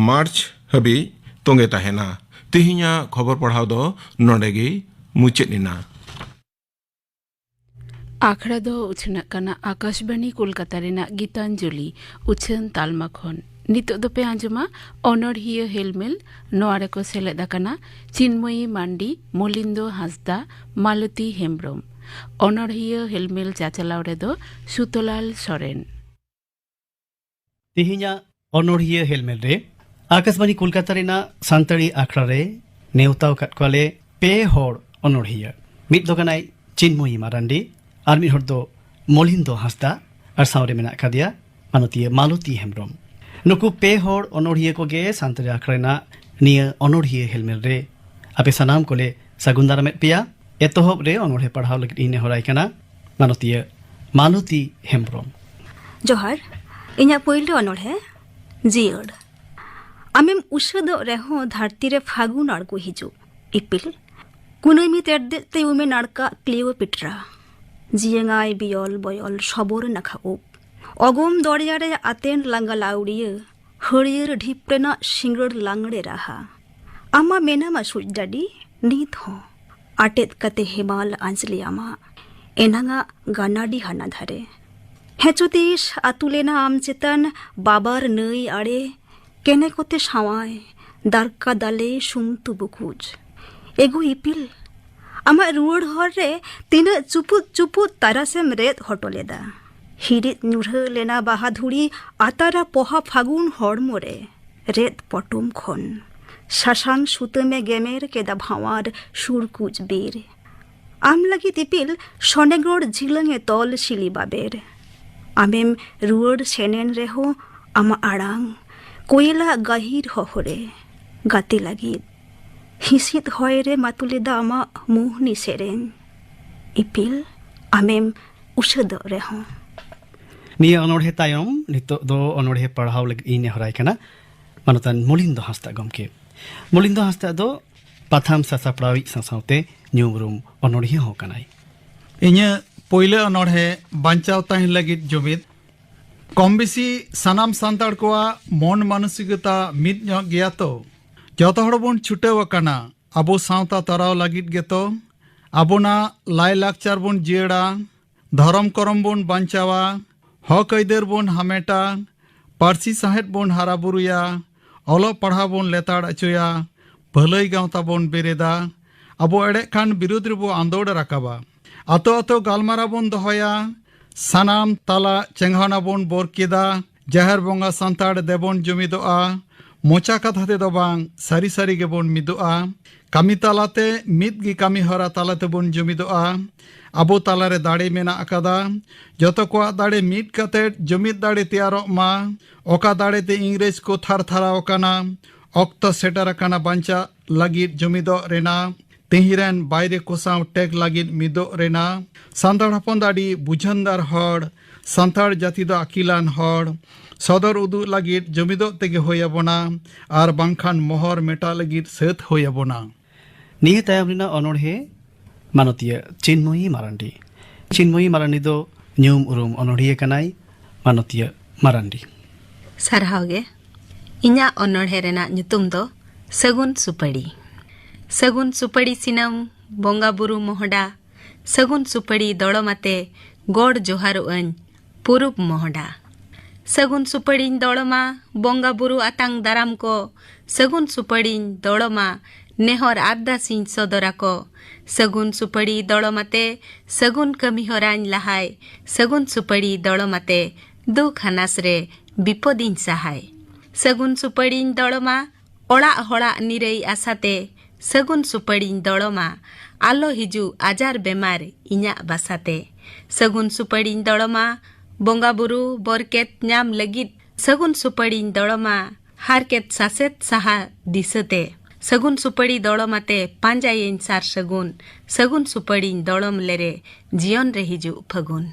ᱢᱟᱨᱪ ᱦᱟᱹᱵᱤᱡ ᱛᱚᱸᱜᱮ ᱛᱟᱦᱮᱱᱟ᱾ ᱛᱮᱦᱮᱧᱟᱜ ᱠᱷᱚᱵᱚᱨ ᱯᱟᱲᱦᱟᱣ ᱫᱚ ᱱᱚᱰᱮ ᱜᱮ ᱢᱩᱪᱟᱹᱫ ᱮᱱᱟ᱾ ᱟᱠᱷᱲᱟ ᱫᱚ ᱩᱪᱷᱟᱹᱱᱟᱜ ᱠᱟᱱᱟ ᱟᱠᱟᱥᱵᱟᱱᱤ ᱠᱳᱞᱠᱟᱛᱟ ᱨᱮᱱᱟᱜ ᱜᱤᱛᱟᱧᱡᱚᱞᱤ ᱩᱪᱷᱟᱹᱱ ᱛᱟᱞᱢᱟ ᱠᱷᱚᱱ᱾ ᱱᱤᱛᱚᱜ ᱫᱚᱯᱮ ᱟᱸᱡᱚᱢᱟ ᱚᱱᱚᱲᱦᱤᱭᱟᱹ ᱦᱮᱞᱢᱮᱞ᱾ ᱱᱚᱣᱟ ᱨᱮᱠᱚ ᱥᱮᱞᱮᱫ ᱟᱠᱟᱱᱟ ᱪᱤᱱᱢᱚᱭᱤ ᱢᱟᱱᱰᱤ, ᱢᱚᱞᱤᱱᱫᱚ ᱦᱟᱸᱥᱫᱟ, ᱢᱟᱞᱚᱛᱤ ᱦᱮᱢᱵᱽᱨᱚᱢ᱾ ᱚᱱᱚᱲᱦᱤᱭᱟᱹ ᱦᱮᱞᱢᱮᱞ ᱪᱟᱪᱟᱞᱟᱣ ᱨᱮᱫᱚ ᱥᱩᱛᱚᱞᱟᱞ ᱥᱚᱨᱮᱱ᱾ ᱛᱮᱦᱮᱧᱟᱜ ᱚᱱᱚᱲᱦᱤᱭᱟᱹ ᱦᱮᱞᱢᱮᱞ ᱨᱮ ᱟᱠᱟᱥᱵᱟᱬᱤ ᱠᱳᱞᱠᱟᱛᱟ ᱨᱮᱱᱟᱜ ᱥᱟᱱᱛᱟᱲᱤ ᱟᱠᱷᱲᱟ ᱨᱮ ᱱᱮᱣᱛᱟ ᱟᱠᱟᱫ ᱠᱚᱣᱟᱞᱮ ᱯᱮ ᱦᱚᱲ ᱚᱱᱚᱲᱦᱤᱭᱟᱹ᱾ ᱢᱤᱫ ᱫᱚ ᱠᱟᱱᱟᱭ ᱪᱤᱱᱢᱚᱭᱤ ᱢᱟᱨᱟᱱᱰᱤ, ᱟᱨ ᱢᱤᱫ ᱦᱚᱲ ᱫᱚ ᱢᱚᱞᱤᱱᱫᱚ ᱦᱟᱸᱥᱫᱟ, ᱟᱨ ᱥᱟᱶᱨᱮ ᱢᱮᱱᱟᱜ ᱟᱠᱟᱫᱮᱭᱟ ᱢᱟᱱᱚᱛᱤᱭᱟᱹ ᱢᱟᱞᱚᱛᱤ ᱦᱮᱢᱵᱽᱨᱚᱢ᱾ ᱱᱩᱠᱩ ᱯᱮ ᱦᱚᱲ ᱚᱱᱚᱲᱦᱤᱭᱟᱹ ᱠᱚᱜᱮ ᱥᱟᱱᱛᱟᱲᱤ ᱟᱠᱷᱲᱟ ᱨᱮᱱᱟᱜ ᱱᱤᱭᱟᱹ ᱚᱱᱚᱲᱦᱤᱭᱟᱹ ᱦᱮᱞᱢᱮᱞ ᱨᱮ ᱟᱯᱮ ᱥᱟᱱᱟᱢ ᱠᱚᱞᱮ ᱥᱟᱹᱜᱩᱱ ᱫᱟᱨᱟᱢᱮᱫ ᱯᱮᱭᱟ᱾ ᱮᱛᱚᱦᱚᱵ ᱨᱮ ᱚᱱᱚᱲᱦᱮ ᱯᱟᱲᱦᱟᱣ ᱞᱟᱹᱜᱤᱫ ᱤᱧ ᱱᱮᱦᱚᱨᱟᱭ ᱠᱟᱱᱟ ᱢᱟᱱᱚᱛᱤᱭᱟᱹ ᱢᱟᱞᱚᱛᱤ ᱦᱮᱢᱵᱽᱨᱚᱢ᱾ ᱡᱚᱦᱟᱨ᱾ ᱤᱧᱟᱹᱜ ᱯᱳᱭᱞᱳ ᱚᱱᱚᱲᱦᱮ ᱡᱤᱭᱟᱹᱲ᱾ ᱟᱢᱮᱢ ᱩᱥᱟᱹᱫᱚᱜ ᱨᱮᱦᱚᱸ ᱫᱷᱟᱹᱨᱛᱤ ᱨᱮ ᱯᱷᱟᱹᱜᱩᱱ ᱟᱬᱜᱚ ᱦᱤᱡᱩᱜ ᱤᱯᱤᱞ᱾ ᱠᱩᱱᱟᱹᱢᱤ ᱛᱮᱨᱫᱮᱡ ᱛᱮ ᱩᱢᱮ ᱱᱟᱲᱠᱟᱜ ᱠᱞᱤᱭᱳᱯᱮᱴᱨᱟ᱾ ᱡᱤᱭᱟᱹᱝᱟᱭ ᱵᱤᱭᱚᱞ ᱵᱚᱭᱚᱞ ᱥᱚᱵᱚᱨ ᱱᱟᱠᱷᱟ ᱩᱯ᱾ ᱚᱜᱚᱢ ᱫᱚᱨᱭᱟ ᱨᱮ ᱟᱛᱮᱱ ᱞᱟᱸᱜᱟ ᱞᱟᱣᱲᱤᱭᱟᱹ᱾ ᱦᱟᱹᱨᱭᱟᱹᱲ ᱰᱷᱤᱯ ᱨᱮᱱᱟᱜ ᱥᱤᱸᱜᱟᱹᱲ ᱞᱟᱝᱲᱮ ᱨᱟᱦᱟ᱾ ᱟᱢᱟ ᱢᱮᱱᱟᱢᱟ ᱥᱩᱡ ᱰᱟᱹᱰᱤ ᱱᱤᱛ ᱦᱚᱸ᱾ ᱟᱴᱮᱫ ᱠᱟᱛᱮ ᱦᱮᱢᱟᱞ ᱟᱸᱡᱽᱞᱮ ᱟᱢᱟᱜ ᱮᱱᱟᱝᱟᱜ ᱜᱟᱱᱟᱰᱤ ᱦᱟᱱᱟ ᱫᱷᱟᱨᱮ᱾ ᱦᱮᱸᱪᱚ ᱛᱤᱥ ᱟᱹᱛᱩ ᱞᱮᱱᱟ ᱟᱢ ᱪᱮᱛᱟᱱ ᱵᱟᱵᱟᱨ ᱱᱟᱹᱭ ᱟᱲᱮ, ᱠᱮᱱᱮ ᱠᱚᱛᱮ ᱥᱟᱶᱟᱭ ᱫᱟᱨᱠᱟ ᱫᱟᱞᱮ ᱥᱩᱢᱛᱩ ᱵᱩᱠᱩᱡ᱾ ᱮᱜᱳ ᱤᱯᱤᱞ, ᱟᱢᱟᱜ ᱨᱩᱣᱟᱹᱲ ᱦᱚᱨ ᱨᱮ ᱛᱤᱱᱟᱹᱜ ᱪᱩᱯᱩᱫ ᱪᱩᱯᱩᱫ ᱛᱟᱨᱟᱥᱮᱢ ᱨᱮᱫ ᱦᱚᱴᱚ ᱞᱮᱫᱟ᱾ ᱦᱤᱨᱤᱫ ᱧᱩᱨᱦᱟᱹ ᱞᱮᱱᱟ ᱵᱟᱦᱟ ᱫᱷᱩᱲᱤ ᱟᱛᱟᱨᱟ ᱯᱚᱦᱟ ᱯᱷᱟᱹᱜᱩᱱ ᱦᱚᱲᱢᱚ ᱨᱮ᱾ ᱨᱮᱫ ᱯᱚᱴᱚᱢ ᱠᱷᱚᱱ ᱥᱟᱥᱟᱝ ᱥᱩᱛᱟᱹᱢᱮ ᱜᱮᱢᱮᱨ ᱠᱮᱫᱟ ᱵᱷᱟᱶᱟᱨ ᱥᱩᱲᱠᱩᱡ ᱵᱤᱨ᱾ ᱟᱢ ᱞᱟᱹᱜᱤᱫ ᱤᱯᱤᱞ ᱥᱚᱱᱮᱜᱚᱲ ᱡᱷᱤᱞᱟᱹᱝ ᱮ ᱛᱚᱞ ᱥᱤᱞᱤ ᱵᱟᱵᱮᱨ᱾ ᱟᱢᱮᱢ ᱨᱩᱣᱟᱹᱲ ᱥᱮᱱᱮᱱ ᱨᱮᱦᱚᱸ ᱟᱢᱟᱜ ᱟᱲᱟᱝ ᱠᱚᱭᱮᱞᱟ ᱜᱟᱹᱦᱤᱨ ᱦᱚᱦᱚ ᱨᱮ ᱜᱟᱛᱮ ᱞᱟᱹᱜᱤᱫ ᱦᱤᱸᱥᱤᱫ ᱦᱚᱭ ᱨᱮ ᱢᱟᱛᱩ ᱞᱮᱫᱟ ᱟᱢᱟᱜ ᱢᱳᱦᱱᱤ ᱥᱮᱨᱮᱧ᱾ ᱤᱯᱤᱞ, ᱟᱢᱮᱢ ᱩᱥᱟᱹᱫᱚᱜ ᱨᱮᱦᱚᱸ᱾ ᱱᱤᱭᱟᱹ ᱚᱱᱚᱲᱦᱮ ᱛᱟᱭᱚᱢ ᱱᱤᱛᱚᱜ ᱫᱚ ᱚᱱᱚᱲᱦᱮ ᱯᱟᱲᱦᱟᱣ ᱞᱟᱹᱜᱤᱫ ᱤᱧ ᱱᱮᱦᱚᱨᱟᱭ ᱠᱟᱱᱟ ᱢᱟᱱᱚᱛᱟᱱ ᱢᱚᱞᱤᱱᱫᱚ ᱦᱟᱸᱥᱫᱟ ᱜᱚᱢᱠᱮ᱾ ᱢᱚᱞᱤᱱᱫᱚ ᱦᱟᱸᱥᱫᱟ ᱫᱚ ᱯᱟᱛᱷᱟᱢ ᱥᱟᱥᱟᱯᱲᱟᱣᱤᱡ ᱥᱟᱶ ᱥᱟᱶᱛᱮ ᱧᱩᱢᱩᱨᱩᱢ ᱚᱱᱚᱲᱦᱤᱭᱟᱹ ᱦᱚᱸ ᱠᱟᱱᱟᱭ᱾ ᱤᱧᱟᱹᱜ ᱯᱳᱭᱞᱳ ᱚᱱᱚᱲᱦᱮ ᱵᱟᱧᱪᱟᱣ ᱛᱟᱦᱮᱱ ᱞᱟᱹᱜᱤᱫ ᱡᱩᱢᱤᱫ᱾ ᱠᱚᱢ ᱵᱮᱥᱤ ᱥᱟᱱᱟᱢ ᱥᱟᱱᱛᱟᱲ ᱠᱚᱣᱟᱜ ᱢᱚᱱ ᱢᱟᱱᱚᱥᱤᱠᱚᱛᱟ ᱢᱤᱫ ᱧᱚᱜ ᱜᱮᱭᱟ ᱛᱚ᱾ ᱡᱚᱛᱚ ᱦᱚᱲ ᱵᱚᱱ ᱪᱷᱩᱴᱟᱹᱣ ᱟᱠᱟᱱᱟ ᱟᱵᱚ ᱥᱟᱶᱛᱟ ᱛᱟᱨᱟᱣ ᱞᱟᱹᱜᱤᱫ ᱜᱮᱛᱚ᱾ ᱟᱵᱚᱱᱟᱜ ᱞᱟᱭᱼᱞᱟᱠᱪᱟᱨ ᱵᱚᱱ ᱡᱤᱭᱟᱹᱲᱟ, ᱫᱷᱚᱨᱚᱢ ᱠᱚᱨᱚᱢ ᱵᱚᱱ ᱵᱟᱧᱪᱟᱣᱟ, ᱦᱚᱠ ᱟᱹᱭᱫᱟᱹᱨ ᱵᱚᱱ ᱦᱟᱢᱮᱴᱟ, ᱯᱟᱹᱨᱥᱤ ᱥᱟᱶᱦᱮᱫ ᱵᱚᱱ ᱦᱟᱨᱟ ᱵᱩᱨᱩᱭᱟ, ᱚᱞᱚᱜ ᱯᱟᱲᱦᱟᱣ ᱵᱚᱱ ᱞᱮᱛᱟᱲ ᱦᱚᱪᱚᱭᱟ, ᱵᱷᱟᱹᱞᱟᱹᱭ ᱜᱟᱶᱛᱟ ᱵᱚᱱ ᱵᱮᱨᱮᱫᱟ᱾ ᱟᱵᱚ ᱮᱲᱮᱜ ᱠᱷᱟᱱ ᱵᱤᱨᱩᱫᱽ ᱨᱮᱵᱚ ᱟᱸᱫᱳᱲ ᱨᱟᱠᱟᱵᱟ᱾ ᱟᱛᱳ ᱟᱛᱳ ᱜᱟᱞᱢᱟᱨᱟᱣ ᱵᱚᱱ ᱫᱚᱦᱚᱭᱟ, ᱥᱟᱱᱟᱢ ᱛᱟᱞᱟ ᱪᱮᱸᱜᱷᱟᱣᱱᱟ ᱵᱚᱱ ᱵᱚᱨ ᱠᱮᱫᱟ, ᱡᱟᱦᱮᱨ ᱵᱚᱸᱜᱟ ᱥᱟᱱᱛᱟᱲ ᱫᱮᱵᱚᱱ ᱡᱩᱢᱤᱫᱚᱜᱼᱟ᱾ ᱢᱚᱪᱟ ᱠᱟᱛᱷᱟ ᱛᱮᱫᱚ ᱵᱟᱝ, ᱥᱟᱹᱨᱤ ᱥᱟᱹᱨᱤ ᱜᱮᱵᱚᱱ ᱢᱤᱫᱚᱜᱼᱟ᱾ ᱠᱟᱹᱢᱤ ᱛᱟᱞᱟᱛᱮ, ᱢᱤᱫ ᱜᱮ ᱠᱟᱹᱢᱤ ᱦᱚᱨᱟ ᱛᱟᱞᱟ ᱛᱮᱵᱚᱱ ᱡᱩᱢᱤᱫᱚᱜᱼᱟ᱾ ᱟᱵᱚ ᱛᱟᱞᱟᱨᱮ ᱫᱟᱲᱮ ᱢᱮᱱᱟᱜ ᱟᱠᱟᱫᱟ᱾ ᱡᱚᱛᱚ ᱠᱚᱣᱟᱜ ᱫᱟᱲᱮ ᱢᱤᱫ ᱠᱟᱛᱮ ᱡᱩᱢᱤᱫ ᱫᱟᱲᱮ ᱛᱮᱭᱟᱨᱚᱜ ᱢᱟ᱾ ᱚᱠᱟ ᱫᱟᱲᱮ ᱛᱮ ᱤᱝᱨᱮᱡᱽ ᱠᱚ ᱛᱷᱟᱨ ᱛᱷᱟᱨᱟᱣ ᱟᱠᱟᱱᱟ, ᱚᱠᱛᱚ ᱥᱮᱴᱮᱨ ᱟᱠᱟᱱᱟ ᱵᱟᱧᱪᱟᱜ ᱞᱟᱹᱜᱤᱫ ᱡᱩᱢᱤᱫᱚᱜ ᱨᱮᱱᱟᱜ᱾ ᱛᱤᱦᱤᱧ ᱨᱮᱱ ᱵᱟᱭᱨᱮ ᱠᱚ ᱥᱟᱶ ᱴᱮᱠ ᱞᱟᱹᱜᱤᱫ ᱢᱤᱫᱚᱜ ᱨᱮᱱᱟᱜ᱾ ᱥᱟᱱᱛᱟᱲ ᱦᱚᱯᱚᱱ ᱫᱚ ᱟᱹᱰᱤ ᱵᱩᱡᱷᱟᱹᱱᱫᱟᱨ ᱦᱚᱲ, ᱥᱟᱱᱛᱟᱲ ᱡᱟᱹᱛᱤ ᱫᱚ ᱟᱹᱠᱤᱞᱟᱱ ᱦᱚᱲ᱾ ᱥᱚᱫᱚᱨ ᱩᱫᱩᱜ ᱞᱟᱹᱜᱤᱫ ᱡᱩᱢᱤᱫᱚᱜ ᱛᱮᱜᱮ ᱦᱩᱭ ᱟᱵᱚᱱᱟ, ᱟᱨ ᱵᱟᱝᱠᱷᱟᱱ ᱢᱚᱦᱚᱨ ᱢᱮᱴᱟᱜ ᱞᱟᱹᱜᱤᱫ ᱥᱟᱹᱛ ᱦᱩᱭ ᱟᱵᱚᱱᱟ᱾ ᱱᱤᱭᱟᱹ ᱛᱟᱭᱚᱢ ᱨᱮᱱᱟᱜ ᱚᱱᱚᱬᱦᱮ ᱢᱟᱱᱚᱛᱤᱭᱟᱹ ᱪᱤᱱᱢᱚᱭᱤ ᱢᱟᱨᱟᱱᱰᱤ᱾ ᱪᱤᱱᱢᱚᱭᱤ ᱢᱟᱨᱟᱱᱰᱤ ᱫᱚ ᱧᱩᱢ ᱩᱨᱩᱢ ᱚᱱᱚᱬᱦᱤᱭᱟᱹ ᱠᱟᱱᱟᱭ, ᱢᱟᱱᱚᱛᱤᱭᱟᱹ ᱢᱟᱨᱟᱱᱰᱤ᱾ ᱥᱟᱨᱦᱟᱣ ᱜᱮ᱾ ᱤᱧᱟᱹᱜ ᱚᱱᱚᱬᱦᱮ ᱨᱮᱱᱟᱜ ᱧᱩᱛᱩᱢ ᱫᱚ ᱥᱟᱹᱜᱩᱱ ᱥᱩᱯᱟᱹᱲᱤ᱾ ᱥᱟᱹᱜᱩᱱ ᱥᱩᱯᱟᱹᱲᱤ ᱥᱤᱱᱟᱹᱢ, ᱵᱚᱸᱜᱟ ᱵᱩᱨᱩ ᱢᱚᱦᱰᱟ, ᱥᱟᱹᱜᱩᱱ ᱥᱩᱯᱟᱹᱲᱤ ᱫᱚᱲᱚᱢ ᱟᱛᱮ ᱜᱚᱰ ᱡᱚᱦᱟᱨᱚᱜ ᱟᱹᱧ ᱯᱩᱨᱩᱵ ᱢᱚᱦᱰᱟ᱾ ᱥᱟᱹᱜᱩᱱ ᱥᱩᱯᱟᱹᱲᱤᱧ ᱫᱚᱲᱚᱢᱟ ᱵᱚᱸᱜᱟ ᱵᱩᱨᱩ ᱟᱛᱟᱝ ᱫᱟᱨᱟᱢ ᱠᱚ, ᱥᱟᱹᱜᱩᱱ ᱥᱩᱯᱟᱹᱲᱤᱧ ᱫᱚᱲᱚᱢᱟ ᱱᱮᱦᱚᱨ ᱟᱨᱫᱟᱥᱤᱧ ᱥᱚᱫᱚᱨ ᱟᱠᱚ᱾ ᱥᱟᱹᱜᱩᱱ ᱥᱩᱯᱟᱹᱲᱤ ᱫᱚᱲᱚᱢ ᱟᱛᱮ ᱥᱟᱹᱜᱩᱱ ᱠᱟᱹᱢᱤ ᱦᱚᱨᱟᱧ ᱞᱟᱦᱟᱭ, ᱥᱟᱹᱜᱩᱱ ᱥᱩᱯᱟᱹᱲᱤ ᱫᱚᱲᱚᱢ ᱟᱛᱮ ᱫᱩᱠ ᱦᱟᱱᱟᱥ ᱨᱮ ᱵᱤᱯᱚᱫᱤᱧ ᱥᱟᱦᱟᱭ᱾ ᱥᱟᱹᱜᱩᱱ ᱥᱩᱯᱟᱹᱲᱤᱧ ᱫᱚᱲᱚᱢᱟ ᱚᱲᱟᱜ ᱦᱚᱲᱟᱜ ᱱᱤᱨᱟᱹᱭ ᱟᱥᱟᱛᱮ, ᱥᱟᱹᱜᱩᱱ ᱥᱩᱯᱟᱹᱲᱤᱧ ᱫᱚᱲᱚᱢᱟ ᱟᱞᱚ ᱦᱤᱡᱩᱜ ᱟᱡᱟᱨ ᱵᱮᱢᱟᱨ ᱤᱧᱟᱜ ᱵᱟᱥᱟᱛᱮ᱾ ᱥᱟᱹᱜᱩᱱ ᱥᱩᱯᱟᱹᱲᱤᱧ ᱫᱚᱲᱚᱢᱟ ᱵᱚᱸᱜᱟ ᱵᱩᱨᱩ ᱵᱚᱨᱠᱮᱛ ᱧᱟᱢ ᱞᱟᱹᱜᱤᱫ, ᱥᱟᱹᱜᱩᱱ ᱥᱩᱯᱟᱹᱲᱤᱧ ᱫᱚᱲᱚᱢᱟ ᱦᱟᱨᱠᱮᱛ ᱥᱟᱥᱮᱛ ᱥᱟᱦᱟ ᱫᱤᱥᱟᱹᱛᱮ᱾ ᱥᱟᱹᱜᱩᱱ ᱥᱩᱯᱟᱹᱲᱤ ᱫᱚᱲᱚᱢ ᱟᱛᱮ ᱯᱟᱸᱡᱟᱭᱟᱹᱧ ᱥᱟᱨ ᱥᱟᱹᱜᱩᱱ, ᱥᱟᱹᱜᱩᱱ ᱥᱩᱯᱟᱹᱲᱤᱧ ᱫᱚᱲᱚᱢ ᱞᱮᱨᱮ ᱡᱤᱭᱚᱱ ᱨᱮ ᱦᱤᱡᱩᱜ ᱯᱷᱟᱹᱜᱩᱱ᱾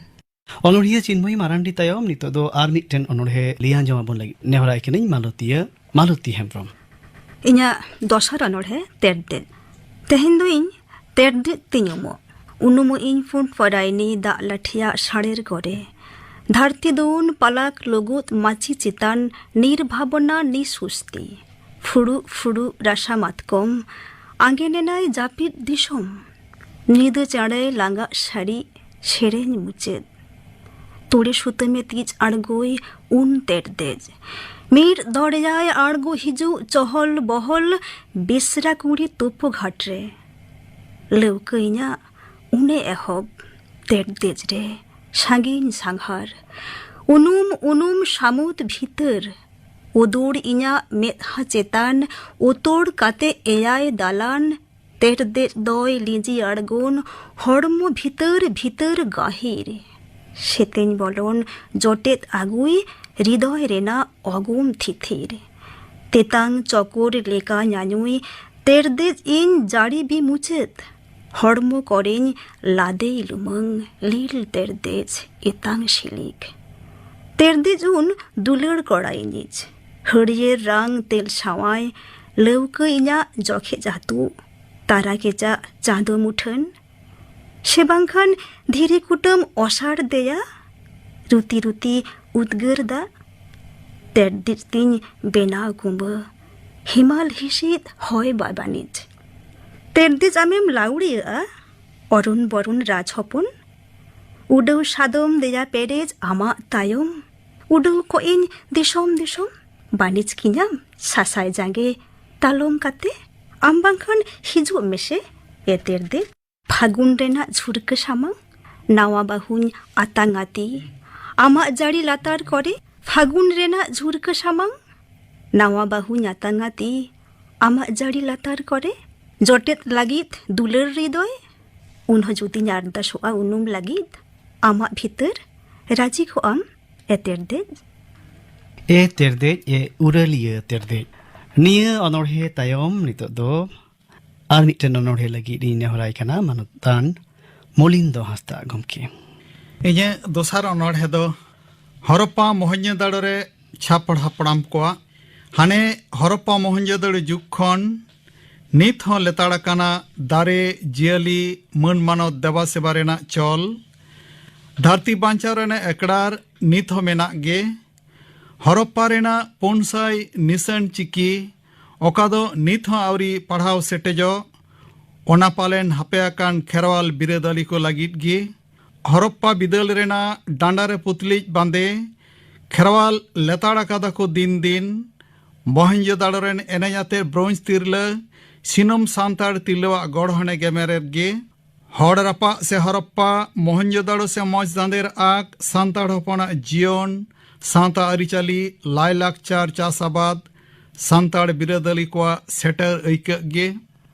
ᱚᱱᱚᱬᱦᱤᱭᱟᱹ ᱪᱤᱱᱢᱚᱭᱤ ᱢᱟᱨᱟᱱᱰᱤ ᱛᱟᱭᱚᱢ ᱱᱤᱛᱚᱜ ᱫᱚ ᱟᱨ ᱢᱤᱫᱴᱮᱱ ᱚᱱᱚᱬᱦᱮ ᱞᱟᱹᱭ ᱟᱸᱡᱚᱢ ᱟᱵᱚᱱ ᱞᱟᱹᱜᱤᱫ ᱱᱮᱦᱚᱨᱟᱭ ᱠᱟᱹᱱᱟᱹᱧ ᱢᱟᱞᱚᱛᱤᱭᱟᱹ ᱢᱟᱞᱚᱛᱤ ᱦᱮᱢᱵᱽᱨᱚᱢ᱾ ᱤᱧᱟᱹᱜ ᱫᱚᱥᱟᱨ ᱚᱱᱚᱬᱦᱮ ᱛᱮᱨᱫᱮᱡ᱾ ᱛᱮᱦᱮᱧ ᱫᱚ ᱤᱧ ᱛᱮᱨᱫᱮᱡ ᱛᱤᱧ ᱩᱢᱚᱜ᱾ ᱩᱱᱩᱢᱚᱜ ᱤᱧ ᱯᱩᱸᱰ ᱯᱚᱨᱟᱭᱱᱤ ᱫᱟᱜ ᱞᱟᱹᱴᱷᱤᱭᱟᱜ ᱥᱟᱲᱮᱨ ᱜᱚᱨᱮ᱾ ᱫᱷᱟᱹᱨᱛᱤ ᱫᱩᱱ ᱯᱟᱞᱟᱠ ᱞᱩᱜᱩᱫ ᱢᱟᱹᱪᱤ ᱪᱮᱛᱟᱱ ᱱᱤᱨᱵᱷᱟᱵᱚᱱᱟ ᱱᱤᱥᱩᱥᱛᱤ᱾ ᱯᱷᱩᱲᱩᱜ ᱯᱷᱩᱲᱩᱜ ᱨᱟᱥᱟ ᱢᱟᱛᱠᱚᱢ ᱟᱸᱜᱮᱱ ᱮᱱᱟᱭ ᱡᱟᱹᱯᱤᱫ ᱫᱤᱥᱚᱢ᱾ ᱧᱤᱫᱟᱹ ᱪᱟᱬᱮ ᱞᱟᱸᱜᱟᱜ ᱥᱟᱹᱨᱤ ᱥᱮᱨᱮᱧ ᱢᱩᱪᱟᱹᱫ᱾ ᱛᱩᱲᱤ ᱥᱩᱛᱟᱹᱢᱮ ᱛᱤᱡ ᱟᱬᱜᱚᱭ ᱩᱱ ᱛᱮᱨᱫᱮᱡ᱾ ᱢᱤᱫ ᱫᱚᱨᱭᱟᱭ ᱟᱬᱜᱚ ᱦᱤᱡᱩᱜ ᱪᱚᱦᱚᱞ ᱵᱚᱦᱚᱞ ᱵᱮᱥᱨᱟ ᱠᱩᱲᱤ ᱛᱩᱯᱩ ᱜᱷᱟᱴ ᱨᱮ᱾ ᱞᱟᱹᱣᱠᱟᱹ ᱤᱧᱟᱜ ᱩᱱᱮ ᱮᱦᱚᱵ ᱛᱮᱨᱫᱮᱡ ᱨᱮ ᱥᱟᱺᱜᱤᱧ ᱥᱟᱸᱜᱷᱟᱨ᱾ ᱩᱱᱩᱢ ᱩᱱᱩᱢ ᱥᱟᱹᱢᱩᱫ ᱵᱷᱤᱛᱟᱹᱨ, ᱩᱫᱩᱲ ᱤᱧᱟᱜ ᱢᱮᱫᱦᱟ ᱪᱮᱛᱟᱱ, ᱩᱛᱟᱹᱲ ᱠᱟᱛᱮ ᱮᱭᱟᱭ ᱫᱟᱞᱟᱱ, ᱛᱮᱨᱫᱮᱡ ᱫᱚᱭ ᱞᱤᱸᱡᱤ ᱟᱬᱜᱚᱱ, ᱦᱚᱲᱢᱚ ᱵᱷᱤᱛᱟᱹᱨ ᱵᱷᱤᱛᱟᱹᱨ ᱜᱟᱹᱦᱤᱨ᱾ ᱥᱮᱛᱮᱧ ᱵᱚᱞᱚᱱ ᱡᱚᱴᱮᱫ ᱟᱹᱜᱩᱭ ᱦᱨᱤᱫᱚᱭ ᱨᱮᱱᱟᱜ ᱚᱜᱩᱢ ᱛᱷᱤᱛᱷᱤᱨ᱾ ᱛᱮᱛᱟᱝ ᱪᱚᱠᱚᱨ ᱞᱮᱠᱟ ᱧᱟᱧᱩᱭ, ᱛᱮᱨᱫᱮᱡ ᱤᱧ ᱡᱟᱹᱲᱤ ᱵᱤ ᱢᱩᱪᱟᱹᱫ᱾ ᱦᱚᱲᱢᱚ ᱠᱚᱨᱮᱧ ᱞᱟᱫᱮᱭ ᱞᱩᱢᱟᱹᱝ, ᱞᱤᱞ ᱛᱮᱨᱫᱮᱡ ᱮᱛᱟᱝ ᱥᱤᱞᱤᱠ᱾ ᱛᱮᱨᱫᱮᱡ ᱩᱱ ᱫᱩᱞᱟᱹᱲ ᱠᱚᱲᱟ ᱤᱧᱤᱡ, ᱦᱟᱹᱨᱭᱟᱹᱲ ᱨᱟᱝ ᱛᱮᱞ ᱥᱟᱶᱟᱭ, ᱞᱟᱹᱣᱠᱟᱹ ᱤᱧᱟᱜ ᱡᱚᱠᱷᱮᱡ ᱟᱹᱛᱩ, ᱛᱟᱨᱟ ᱠᱮᱪᱟᱜ ᱪᱟᱸᱫᱚ ᱢᱩᱴᱷᱟᱹᱱ᱾ ᱥᱮ ᱵᱟᱝᱠᱷᱟᱱ ᱫᱷᱤᱨᱤ ᱠᱩᱴᱟᱹᱢ ᱚᱥᱟᱲ ᱫᱮᱭᱟ, ᱨᱩᱛᱤ ᱨᱩᱛᱤ ᱩᱫᱽᱜᱟᱹᱨ ᱫᱟᱜ᱾ ᱛᱮᱨᱫᱮᱡ ᱛᱤᱧ ᱵᱮᱱᱟᱣ ᱠᱩᱢᱵᱟᱹ, ᱦᱮᱢᱟᱞ ᱦᱤᱥᱤᱫ ᱦᱚᱭ ᱵᱟᱵᱟᱱᱤᱡ᱾ ᱛᱮᱨᱫᱮᱡ ᱟᱢᱮᱢ ᱞᱟᱹᱣᱲᱤᱭᱟᱹᱜᱼᱟ, ᱚᱨᱩᱱ ᱵᱚᱨᱩᱱ ᱨᱟᱡᱽ ᱦᱚᱯᱚᱱ᱾ ᱩᱰᱟᱹᱣ ᱥᱟᱫᱚᱢ ᱫᱮᱭᱟ ᱯᱮᱨᱮᱡ ᱟᱢᱟᱜ ᱛᱟᱭᱚᱢ᱾ ᱩᱰᱟᱹᱣ ᱠᱚᱜ ᱤᱧ ᱫᱤᱥᱚᱢ ᱫᱤᱥᱚᱢ, ᱵᱟᱹᱱᱤᱡ ᱠᱤᱧᱟᱢ ᱥᱟᱥᱟᱭ ᱡᱟᱸᱜᱮ ᱛᱟᱞᱚᱢ ᱠᱟᱛᱮ᱾ ᱟᱢ ᱵᱟᱝᱠᱷᱟᱱ ᱦᱤᱡᱩᱜ ᱢᱮᱥᱮ ᱮ ᱛᱮᱨᱫᱮᱡ᱾ ᱯᱷᱟᱹᱜᱩᱱ ᱨᱮᱱᱟᱜ ᱡᱷᱩᱨᱠᱟᱹ ᱥᱟᱢᱟᱝ, ᱱᱟᱣᱟ ᱵᱟᱹᱦᱩᱧ ᱟᱛᱟᱝ ᱟᱛᱤ ᱟᱢᱟᱜ ᱡᱟᱹᱲᱤ ᱞᱟᱛᱟᱨ ᱠᱚᱨᱮ᱾ ᱯᱷᱟᱹᱜᱩᱱ ᱨᱮᱱᱟᱜ ᱡᱷᱩᱨᱠᱟᱹ ᱥᱟᱢᱟᱝ, ᱱᱟᱣᱟ ᱵᱟᱹᱦᱩᱧ ᱟᱛᱟᱝ ᱟᱛᱤ ᱟᱢᱟᱜ ᱡᱟᱹᱲᱤ ᱞᱟᱛᱟᱨ ᱠᱚᱨᱮ᱾ ᱡᱚᱴᱮᱫ ᱞᱟᱹᱜᱤᱫ ᱫᱩᱞᱟᱹᱲ ᱨᱤᱫᱚᱭ, ᱩᱱᱦᱚᱸ ᱡᱩᱫᱤᱧ ᱟᱨᱫᱟᱥᱚᱜᱼᱟ ᱩᱱᱩᱢ ᱞᱟᱹᱜᱤᱫ ᱟᱢᱟᱜ ᱵᱷᱤᱛᱟᱹᱨ, ᱨᱟᱹᱡᱤ ᱠᱚᱜ ᱟᱢ ᱮ ᱛᱮᱨᱫᱮᱡ᱾ ᱮ ᱛᱮᱨᱫᱮᱡ, ᱮ ᱩᱨᱟᱹᱞᱤᱭᱟᱹ ᱛᱮᱨᱫᱮᱡ᱾ ᱱᱤᱭᱟᱹ ᱚᱱᱚᱬᱦᱮ ᱛᱟᱭᱚᱢ ᱱᱤᱛᱚᱜ ᱫᱚ ᱟᱨ ᱢᱤᱫᱴᱮᱱ ᱚᱱᱚᱬᱦᱮ ᱞᱟᱹᱜᱤᱫ ᱤᱧ ᱱᱮᱦᱚᱨᱟᱭ ᱠᱟᱱᱟ ᱢᱟᱱᱚᱛᱟᱱ ᱢᱚᱞᱤᱱᱫᱚ ᱦᱟᱸᱥᱫᱟ ᱜᱚᱢᱠᱮ᱾ ᱤᱧᱟᱹᱜ ᱫᱚᱥᱟᱨ ᱚᱱᱚᱬᱦᱮ ᱫᱚ ᱦᱚᱨᱚᱯᱯᱟ ᱢᱚᱦᱮᱧᱡᱳᱫᱟᱲᱳ ᱨᱮ ᱪᱷᱟᱯᱚᱲ ᱦᱟᱯᱲᱟᱢ ᱠᱚᱣᱟᱜ᱾ ᱦᱟᱱᱮ ᱦᱚᱨᱚᱯᱯᱟ ᱢᱚᱦᱮᱧᱡᱳᱫᱟᱲᱳ ᱡᱩᱜᱽ ᱠᱷᱚᱱ ᱱᱤᱛ ᱦᱚᱸ ᱞᱮᱛᱟᱲ ᱟᱠᱟᱱᱟ ᱫᱟᱨᱮ, ᱡᱤᱭᱟᱹᱞᱤ, ᱢᱟᱹᱱ ᱢᱟᱱᱚᱛ ᱫᱮᱵᱟ ᱥᱮᱵᱟ ᱨᱮᱱᱟᱜ ᱪᱚᱞ᱾ ᱫᱷᱟᱹᱨᱛᱤ ᱵᱟᱧᱪᱟᱣ ᱨᱮᱱᱟᱜ ᱮᱠᱲᱟᱨ ᱱᱤᱛ ᱦᱚᱸ ᱢᱮᱱᱟᱜ ᱜᱮ᱾ ᱦᱚᱨᱚᱯᱯᱟ ᱨᱮᱱᱟᱜ ᱯᱩᱱ ᱥᱟᱭ ᱱᱤᱥᱟᱹᱱ ᱪᱤᱠᱤ, ᱚᱠᱟ ᱫᱚ ᱱᱤᱛ ᱦᱚᱸ ᱟᱹᱣᱨᱤ ᱯᱟᱲᱦᱟᱣ ᱥᱮᱴᱮᱡᱚᱜ, ᱚᱱᱟ ᱯᱟᱞᱮᱱ ᱦᱟᱯᱮ ᱟᱠᱟᱱ ᱠᱷᱮᱨᱣᱟᱞ ᱵᱤᱨᱟᱹᱫᱟᱹᱞᱤ ᱠᱚ ᱞᱟᱹᱜᱤᱫ ᱜᱮ᱾ ᱦᱚᱨᱚᱯᱯᱟ ᱵᱤᱫᱟᱹᱞ ᱨᱮᱱᱟᱜ ᱰᱟᱸᱰᱟ ᱨᱮ ᱯᱩᱛᱞᱤᱡ ᱵᱟᱸᱫᱮ ᱠᱷᱮᱨᱣᱟᱞ ᱞᱮᱛᱟᱲ ᱟᱠᱟᱫᱟ ᱠᱚ ᱫᱤᱱ ᱫᱤᱱ᱾ ᱢᱚᱦᱮᱧᱡᱳᱫᱟᱲᱳ ᱨᱮᱱ ᱮᱱᱮᱡ ᱟᱛᱮ ᱵᱨᱳᱧᱡᱽ ᱛᱤᱨᱞᱟᱹ, ᱥᱤᱱᱚᱢ ᱥᱟᱱᱛᱟᱲ ᱛᱤᱨᱞᱟᱹᱣᱟᱜ ᱜᱚᱲᱦᱚᱱᱮ ᱜᱮᱢᱮᱨᱮᱫ ᱜᱮ᱾ ᱦᱚᱲ ᱨᱟᱯᱟᱜ ᱥᱮ ᱦᱚᱨᱚᱯᱯᱟ, ᱢᱚᱦᱮᱱᱡᱳᱫᱟᱲᱳ ᱥᱮ ᱢᱚᱸᱡᱽ ᱫᱟᱸᱫᱮᱨ ᱟᱜ, ᱥᱟᱱᱛᱟᱲ ᱦᱚᱯᱚᱱᱟᱜ ᱡᱤᱭᱚᱱ, ᱥᱟᱶᱛᱟ ᱟᱹᱨᱤᱪᱟᱹᱞᱤ, ᱞᱟᱭᱼᱞᱟᱠᱪᱟᱨ, ᱪᱟᱥ ᱟᱵᱟᱫ, ᱥᱟᱱᱛᱟᱲ ᱵᱤᱨᱟᱹᱫᱟᱹᱞᱤ ᱠᱚᱣᱟᱜ ᱥᱮᱴᱮᱨ ᱟᱹᱭᱠᱟᱹᱜ ᱜᱮ᱾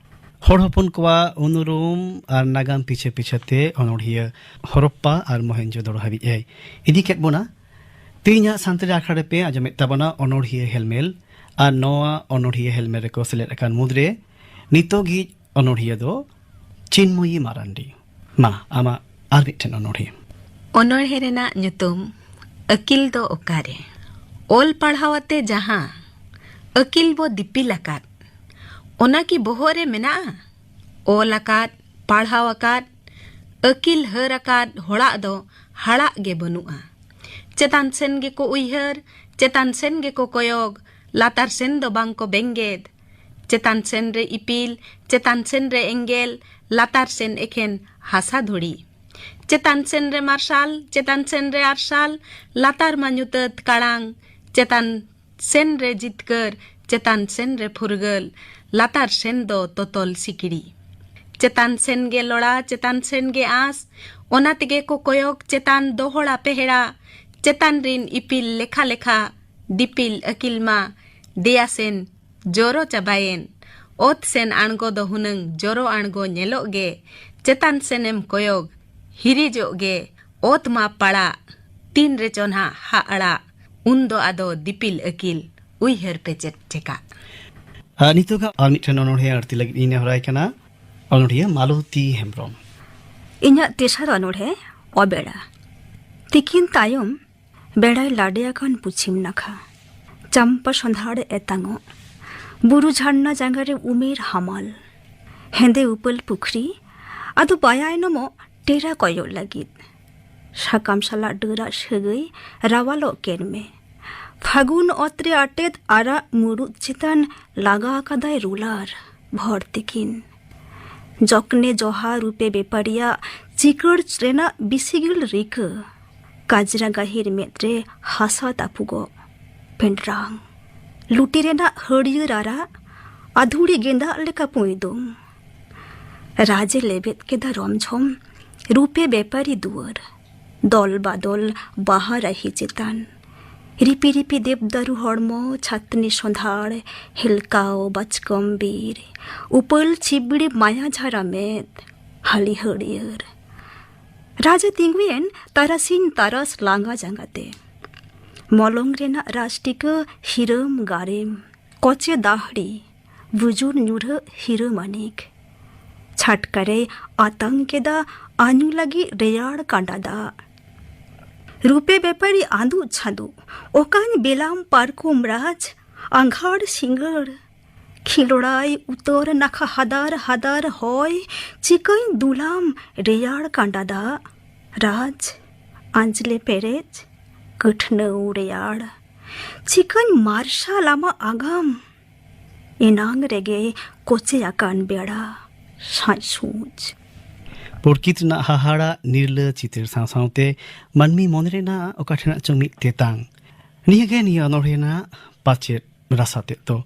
ᱦᱚᱲ ᱦᱚᱯᱚᱱ ᱠᱚᱣᱟᱜ ᱩᱱᱩᱨᱩᱢ ᱟᱨ ᱱᱟᱜᱟᱢ ᱯᱤᱪᱷᱟᱹ ᱯᱤᱪᱷᱟᱹᱛᱮ ᱚᱱᱚᱲᱦᱤᱭᱟᱹ ᱦᱚᱨᱚᱯᱯᱟ ᱟᱨ ᱢᱚᱦᱮᱱᱡᱳᱫᱟᱲᱳ ᱦᱟᱹᱵᱤᱡ ᱮ ᱤᱫᱤ ᱠᱮᱫ ᱵᱚᱱᱟ᱾ ᱛᱮᱦᱮᱧᱟᱜ ᱥᱟᱱᱛᱟᱲᱤ ᱟᱠᱷᱲᱟ ᱨᱮᱯᱮ ᱟᱸᱡᱚᱢᱮᱫ ᱛᱟᱵᱚᱱᱟ ᱚᱱᱚᱲᱦᱤᱭᱟᱹ ᱦᱮᱞᱢᱮᱞ, ᱟᱨ ᱱᱚᱣᱟ ᱚᱱᱚᱲᱦᱤᱭᱟᱹ ᱦᱮᱞᱢᱮᱞ ᱨᱮᱠᱚ ᱥᱮᱞᱮᱫ ᱟᱠᱟᱱ ᱢᱩᱫᱽᱨᱮ ᱱᱤᱛᱚᱜᱤᱡ ᱚᱱᱚᱲᱦᱤᱭᱟᱹ ᱫᱚ ᱪᱤᱱᱢᱚᱭᱤ ᱢᱟᱨᱟᱱᱰᱤ᱾ ᱢᱟ, ᱟᱢᱟᱜ ᱟᱨ ᱢᱤᱫᱴᱮᱱ ᱚᱱᱚᱲᱦᱤ᱾ ᱚᱱᱚᱲᱦᱮ ᱨᱮᱱᱟᱜ ᱧᱩᱛᱩᱢ ᱟᱹᱠᱤᱞ ᱫᱚ ᱚᱠᱟᱨᱮ? ᱚᱞ ᱯᱟᱲᱦᱟᱣ ᱟᱛᱮ ᱡᱟᱦᱟᱸ ᱟᱹᱠᱤᱞ ᱵᱚ ᱫᱤᱯᱤᱞ ᱟᱠᱟᱫ, ᱚᱱᱟ ᱠᱤ ᱵᱚᱦᱚᱜ ᱨᱮ ᱢᱮᱱᱟᱜᱼᱟ? ᱚᱞ ᱟᱠᱟᱫ, ᱯᱟᱲᱦᱟᱣ ᱟᱠᱟᱫ, ᱟᱹᱠᱤᱞ ᱦᱟᱹᱨ ᱟᱠᱟᱫ ᱦᱚᱲᱟᱜ ᱫᱚ ᱦᱟᱲᱟᱜ ᱜᱮ ᱵᱟᱹᱱᱩᱜᱼᱟ᱾ ᱪᱮᱛᱟᱱ ᱥᱮᱱ ᱜᱮᱠᱚ ᱩᱭᱦᱟᱹᱨ, ᱪᱮᱛᱟᱱ ᱥᱮᱱ ᱜᱮᱠᱚ ᱠᱚᱭᱚᱜ, ᱞᱟᱛᱟᱨ ᱥᱮᱱ ᱫᱚ ᱵᱟᱝ ᱠᱚ ᱵᱮᱸᱜᱮᱫ᱾ ᱪᱮᱛᱟᱱ ᱥᱮᱱ ᱨᱮ ᱤᱯᱤᱞ, ᱪᱮᱛᱟᱱ ᱥᱮᱱ ᱨᱮ ᱮᱸᱜᱮᱞ, ᱞᱟᱛᱟᱨ ᱥᱮᱱ ᱮᱠᱷᱮᱱ ᱦᱟᱥᱟ ᱫᱷᱩᱲᱤ᱾ ᱪᱮᱛᱟᱱ ᱥᱮᱱ ᱨᱮ ᱢᱟᱨᱥᱟᱞ, ᱪᱮᱛᱟᱱ ᱥᱮᱱ ᱨᱮ ᱟᱨᱥᱟᱞ, ᱞᱟᱛᱟᱨ ᱢᱟ ᱧᱩᱛᱟᱹᱛ ᱠᱟᱲᱟᱝ᱾ ᱪᱮᱛᱟᱱ ᱥᱮᱱ ᱨᱮ ᱡᱤᱛᱠᱟᱹᱨ, ᱪᱮᱛᱟᱱ ᱥᱮᱱ ᱨᱮ ᱯᱷᱩᱨᱜᱟᱹᱞ, ᱞᱟᱛᱟᱨ ᱥᱮᱱ ᱫᱚ ᱛᱚᱛᱚᱞ ᱥᱤᱠᱲᱤ᱾ ᱪᱮᱛᱟᱱ ᱥᱮᱱ ᱜᱮ ᱞᱚᱲᱟ, ᱪᱮᱛᱟᱱ ᱥᱮᱱ ᱜᱮ ᱟᱸᱥ, ᱚᱱᱟ ᱛᱮᱜᱮ ᱠᱚ ᱠᱚᱭᱚᱜ ᱪᱮᱛᱟᱱ ᱫᱚᱦᱚᱲᱟ ᱯᱮᱦᱮᱲᱟ᱾ ᱪᱮᱛᱟᱱ ᱨᱤᱱ ᱤᱯᱤᱞ ᱞᱮᱠᱷᱟ ᱞᱮᱠᱷᱟ, ᱫᱤᱯᱤᱞ ᱟᱹᱠᱤᱞ ᱢᱟ ᱫᱮᱭᱟ ᱥᱮᱱ ᱡᱚᱨᱚ ᱪᱟᱵᱟᱭᱮᱱ᱾ ᱚᱛ ᱥᱮᱱ ᱟᱬᱜᱚ ᱫᱚ ᱦᱩᱱᱟᱹᱝ ᱡᱚᱨᱚ ᱟᱬᱜᱚ ᱧᱮᱞᱚᱜ ᱜᱮ, ᱪᱮᱛᱟᱱ ᱥᱮᱱᱮᱢ ᱠᱚᱭᱚᱜ ᱦᱤᱨᱤᱡᱚᱜ ᱜᱮ᱾ ᱚᱛ ᱢᱟ ᱯᱟᱲᱟᱜ, ᱛᱤᱱ ᱨᱮᱪᱚ ᱱᱟᱦᱟᱜ ᱦᱟᱜ ᱟᱲᱟᱜ, ᱩᱱ ᱫᱚ ᱟᱫᱚ ᱫᱤᱯᱤᱞ ᱟᱹᱠᱤᱞ ᱩᱭᱦᱟᱹᱨ ᱯᱮ ᱪᱮᱫ ᱪᱮᱠᱟᱜ᱾ ᱟᱨ ᱱᱤᱛᱚᱜᱟᱜ ᱟᱨ ᱢᱤᱫᱴᱮᱱ ᱚᱱᱚᱲᱦᱤᱭᱟᱹ ᱟᱹᱲᱛᱤ ᱞᱟᱹᱜᱤᱫ ᱤᱧ ᱱᱮᱦᱚᱨᱟᱭ ᱠᱟᱱᱟ, ᱚᱱᱚᱲᱦᱤᱭᱟᱹ ᱢᱟᱞᱚᱛᱤ ᱦᱮᱢᱵᱨᱚᱢ᱾ ᱤᱧᱟᱹᱜ ᱛᱮᱥᱟᱨ ᱚᱱᱚᱲᱦᱮ ᱚᱵᱮᱲᱟ᱾ ᱛᱤᱠᱤᱱ ᱛᱟᱭᱚᱢ ᱵᱮᱲᱟᱭ ᱞᱟᱰᱮ ᱟᱠᱟᱱ ᱯᱚᱪᱷᱤᱢ ᱱᱟᱠᱷᱟ᱾ ᱪᱟᱢᱯᱟ ᱥᱚᱸᱫᱷᱟᱲ ᱮᱛᱟᱝᱚᱜ᱾ ᱵᱩᱨᱩ ᱡᱷᱟᱨᱱᱟ ᱡᱟᱸᱜᱟ ᱨᱮ ᱩᱢᱮᱨ ᱦᱟᱢᱟᱞ᱾ ᱦᱮᱸᱫᱮ ᱩᱯᱟᱹᱞ ᱯᱩᱠᱷᱨᱤ᱾ ᱟᱫᱚ ᱵᱟᱭᱟᱭᱱᱚᱢᱚᱜ ᱴᱮᱨᱟ ᱠᱚᱭᱚᱜ ᱞᱟᱹᱜᱤᱫ᱾ ᱥᱟᱠᱟᱢ ᱥᱟᱞᱟᱜ ᱰᱟᱹᱨᱟᱜ ᱥᱟᱹᱜᱟᱹᱭ ᱨᱟᱣᱟᱞᱚᱜ ᱠᱮᱱ ᱢᱮ᱾ ᱯᱷᱟᱹᱜᱩᱱ ᱚᱛ ᱨᱮ ᱟᱴᱮᱫ ᱟᱨᱟᱜ ᱢᱩᱨᱩᱫ ᱪᱮᱛᱟᱱ ᱞᱟᱜᱟ ᱟᱠᱟᱫᱟᱭ ᱨᱩᱞᱟᱨ ᱵᱷᱚᱨ ᱛᱤᱠᱤᱱ᱾ ᱡᱚᱠᱱᱮ ᱡᱚᱦᱟ ᱨᱩᱯᱮ ᱵᱮᱯᱟᱨᱤᱭᱟᱜ ᱪᱤᱠᱟᱹᱲ ᱨᱮᱱᱟᱜ ᱵᱤᱥᱤᱜᱤᱞ ᱨᱤᱠᱟᱹ᱾ ᱠᱟᱡᱽᱨᱟ ᱜᱟᱹᱦᱤᱨ ᱢᱮᱫ ᱨᱮ ᱦᱟᱥᱟ ᱛᱟᱹᱯᱩᱜᱚᱜ᱾ ᱯᱮᱸᱰᱨᱟᱝ᱾ ᱞᱩᱴᱤ ᱨᱮᱱᱟᱜ ᱦᱟᱹᱨᱭᱟᱹᱲ ᱟᱨᱟᱜ, ᱟᱫᱷᱩᱲᱤ ᱜᱮᱸᱫᱟᱜ ᱞᱮᱠᱟ ᱯᱩᱸᱭᱫᱩᱢ᱾ ᱨᱟᱡᱽ ᱮ ᱞᱮᱵᱮᱫ ᱠᱮᱫᱟ ᱨᱚᱢᱡᱷᱚᱢ, ᱨᱩᱯᱮ ᱵᱮᱯᱟᱨᱤ ᱫᱩᱣᱟᱹᱨ, ᱫᱚᱞ ᱵᱟᱫᱚᱞ ᱵᱟᱦᱟ ᱨᱟᱹᱦᱤ ᱪᱮᱛᱟᱱ᱾ ᱨᱤᱯᱤ ᱨᱤᱯᱤ ᱫᱮᱵᱽᱫᱟᱨᱩ ᱦᱚᱲᱢᱚ, ᱪᱷᱟᱛᱱᱤ ᱥᱚᱸᱫᱷᱟᱲ, ᱦᱮᱞᱠᱟᱣ ᱵᱟᱪᱠᱚᱢ ᱵᱤᱨ, ᱩᱯᱟᱹᱞ ᱪᱤᱵᱲᱤ ᱢᱟᱭᱟ ᱡᱷᱟᱨᱟ ᱢᱮᱫ, ᱦᱟᱹᱞᱤ ᱦᱟᱹᱲᱭᱟᱹᱨ᱾ ᱨᱟᱡᱽ ᱮ ᱛᱤᱸᱜᱩᱭᱮᱱ ᱛᱟᱨᱟᱥᱤᱧ ᱛᱟᱨᱟᱥ ᱞᱟᱸᱜᱟ ᱡᱟᱸᱜᱟᱛᱮ᱾ ᱢᱚᱞᱚᱝ ᱨᱮᱱᱟᱜ ᱨᱟᱡᱽ ᱴᱤᱠᱟᱹ ᱦᱤᱨᱟᱹᱢ ᱜᱟᱨᱮᱢ, ᱠᱚᱪᱮ ᱫᱟᱦᱲᱤ, ᱵᱩᱡᱩᱨ ᱧᱩᱨᱦᱟᱹᱜ ᱦᱤᱨᱟᱹ ᱢᱟᱹᱱᱤᱠ᱾ ᱪᱷᱟᱴᱠᱟ ᱨᱮᱭ ᱟᱛᱟᱝ ᱠᱮᱫᱟ ᱟᱹᱧᱩ ᱞᱟᱹᱜᱤᱫ ᱨᱮᱭᱟᱲ ᱠᱟᱸᱰᱟ ᱫᱟᱜ᱾ ᱨᱩᱯᱮ ᱵᱮᱯᱟᱨᱤ ᱟᱸᱫᱩᱜ ᱪᱷᱟᱸᱫᱩᱜ, ᱚᱠᱟᱧ ᱵᱮᱞᱟᱢ ᱯᱟᱨᱠᱚᱢ ᱨᱟᱡᱽ, ᱟᱸᱜᱷᱟᱲ ᱥᱤᱸᱜᱟᱹᱲ᱾ ᱠᱷᱤᱞᱚᱲᱟᱭ ᱩᱛᱟᱹᱨ ᱱᱟᱠᱷᱟ ᱦᱟᱫᱟᱨ ᱦᱟᱫᱟᱨ ᱦᱚᱭ, ᱪᱤᱠᱟᱹᱧ ᱫᱩᱞᱟᱢ ᱨᱮᱭᱟᱲ ᱠᱟᱸᱰᱟ ᱫᱟᱜ᱾ ᱨᱟᱡᱽ, ᱟᱸᱡᱽᱞᱮ ᱯᱮᱨᱮᱡ, ᱠᱟᱹᱴᱷᱱᱟᱹᱣ ᱨᱮᱭᱟᱲ᱾ ᱪᱤᱠᱟᱹᱧ ᱢᱟᱨᱥᱟᱞ ᱟᱢᱟᱜ ᱟᱜᱟᱢ, ᱮᱱᱟᱝ ᱨᱮᱜᱮ ᱠᱚᱪᱮ ᱟᱠᱟᱱ ᱵᱮᱲᱟ ᱥᱟᱡᱽ ᱥᱩᱡᱽ᱾ ᱯᱩᱨᱠᱤᱛ ᱨᱮᱱᱟᱜ ᱦᱟᱦᱟᱲᱟ ᱱᱤᱨᱞᱟᱹ ᱪᱤᱛᱟᱹᱨ ᱥᱟᱶ ᱥᱟᱶᱛᱮ ᱢᱟᱹᱱᱢᱤ ᱢᱚᱱᱮ ᱨᱮᱱᱟᱜ ᱚᱠᱟ ᱴᱷᱮᱱᱟᱜ ᱪᱚᱝ ᱢᱤᱫ ᱛᱮᱛᱟᱝ᱾ ᱱᱤᱭᱟᱹ ᱜᱮ ᱱᱤᱭᱟᱹ ᱚᱱᱚᱬᱦᱮ ᱨᱮᱱᱟᱜ ᱯᱟᱪᱮᱫ ᱨᱟᱥᱟ ᱛᱮᱫ ᱫᱚ᱾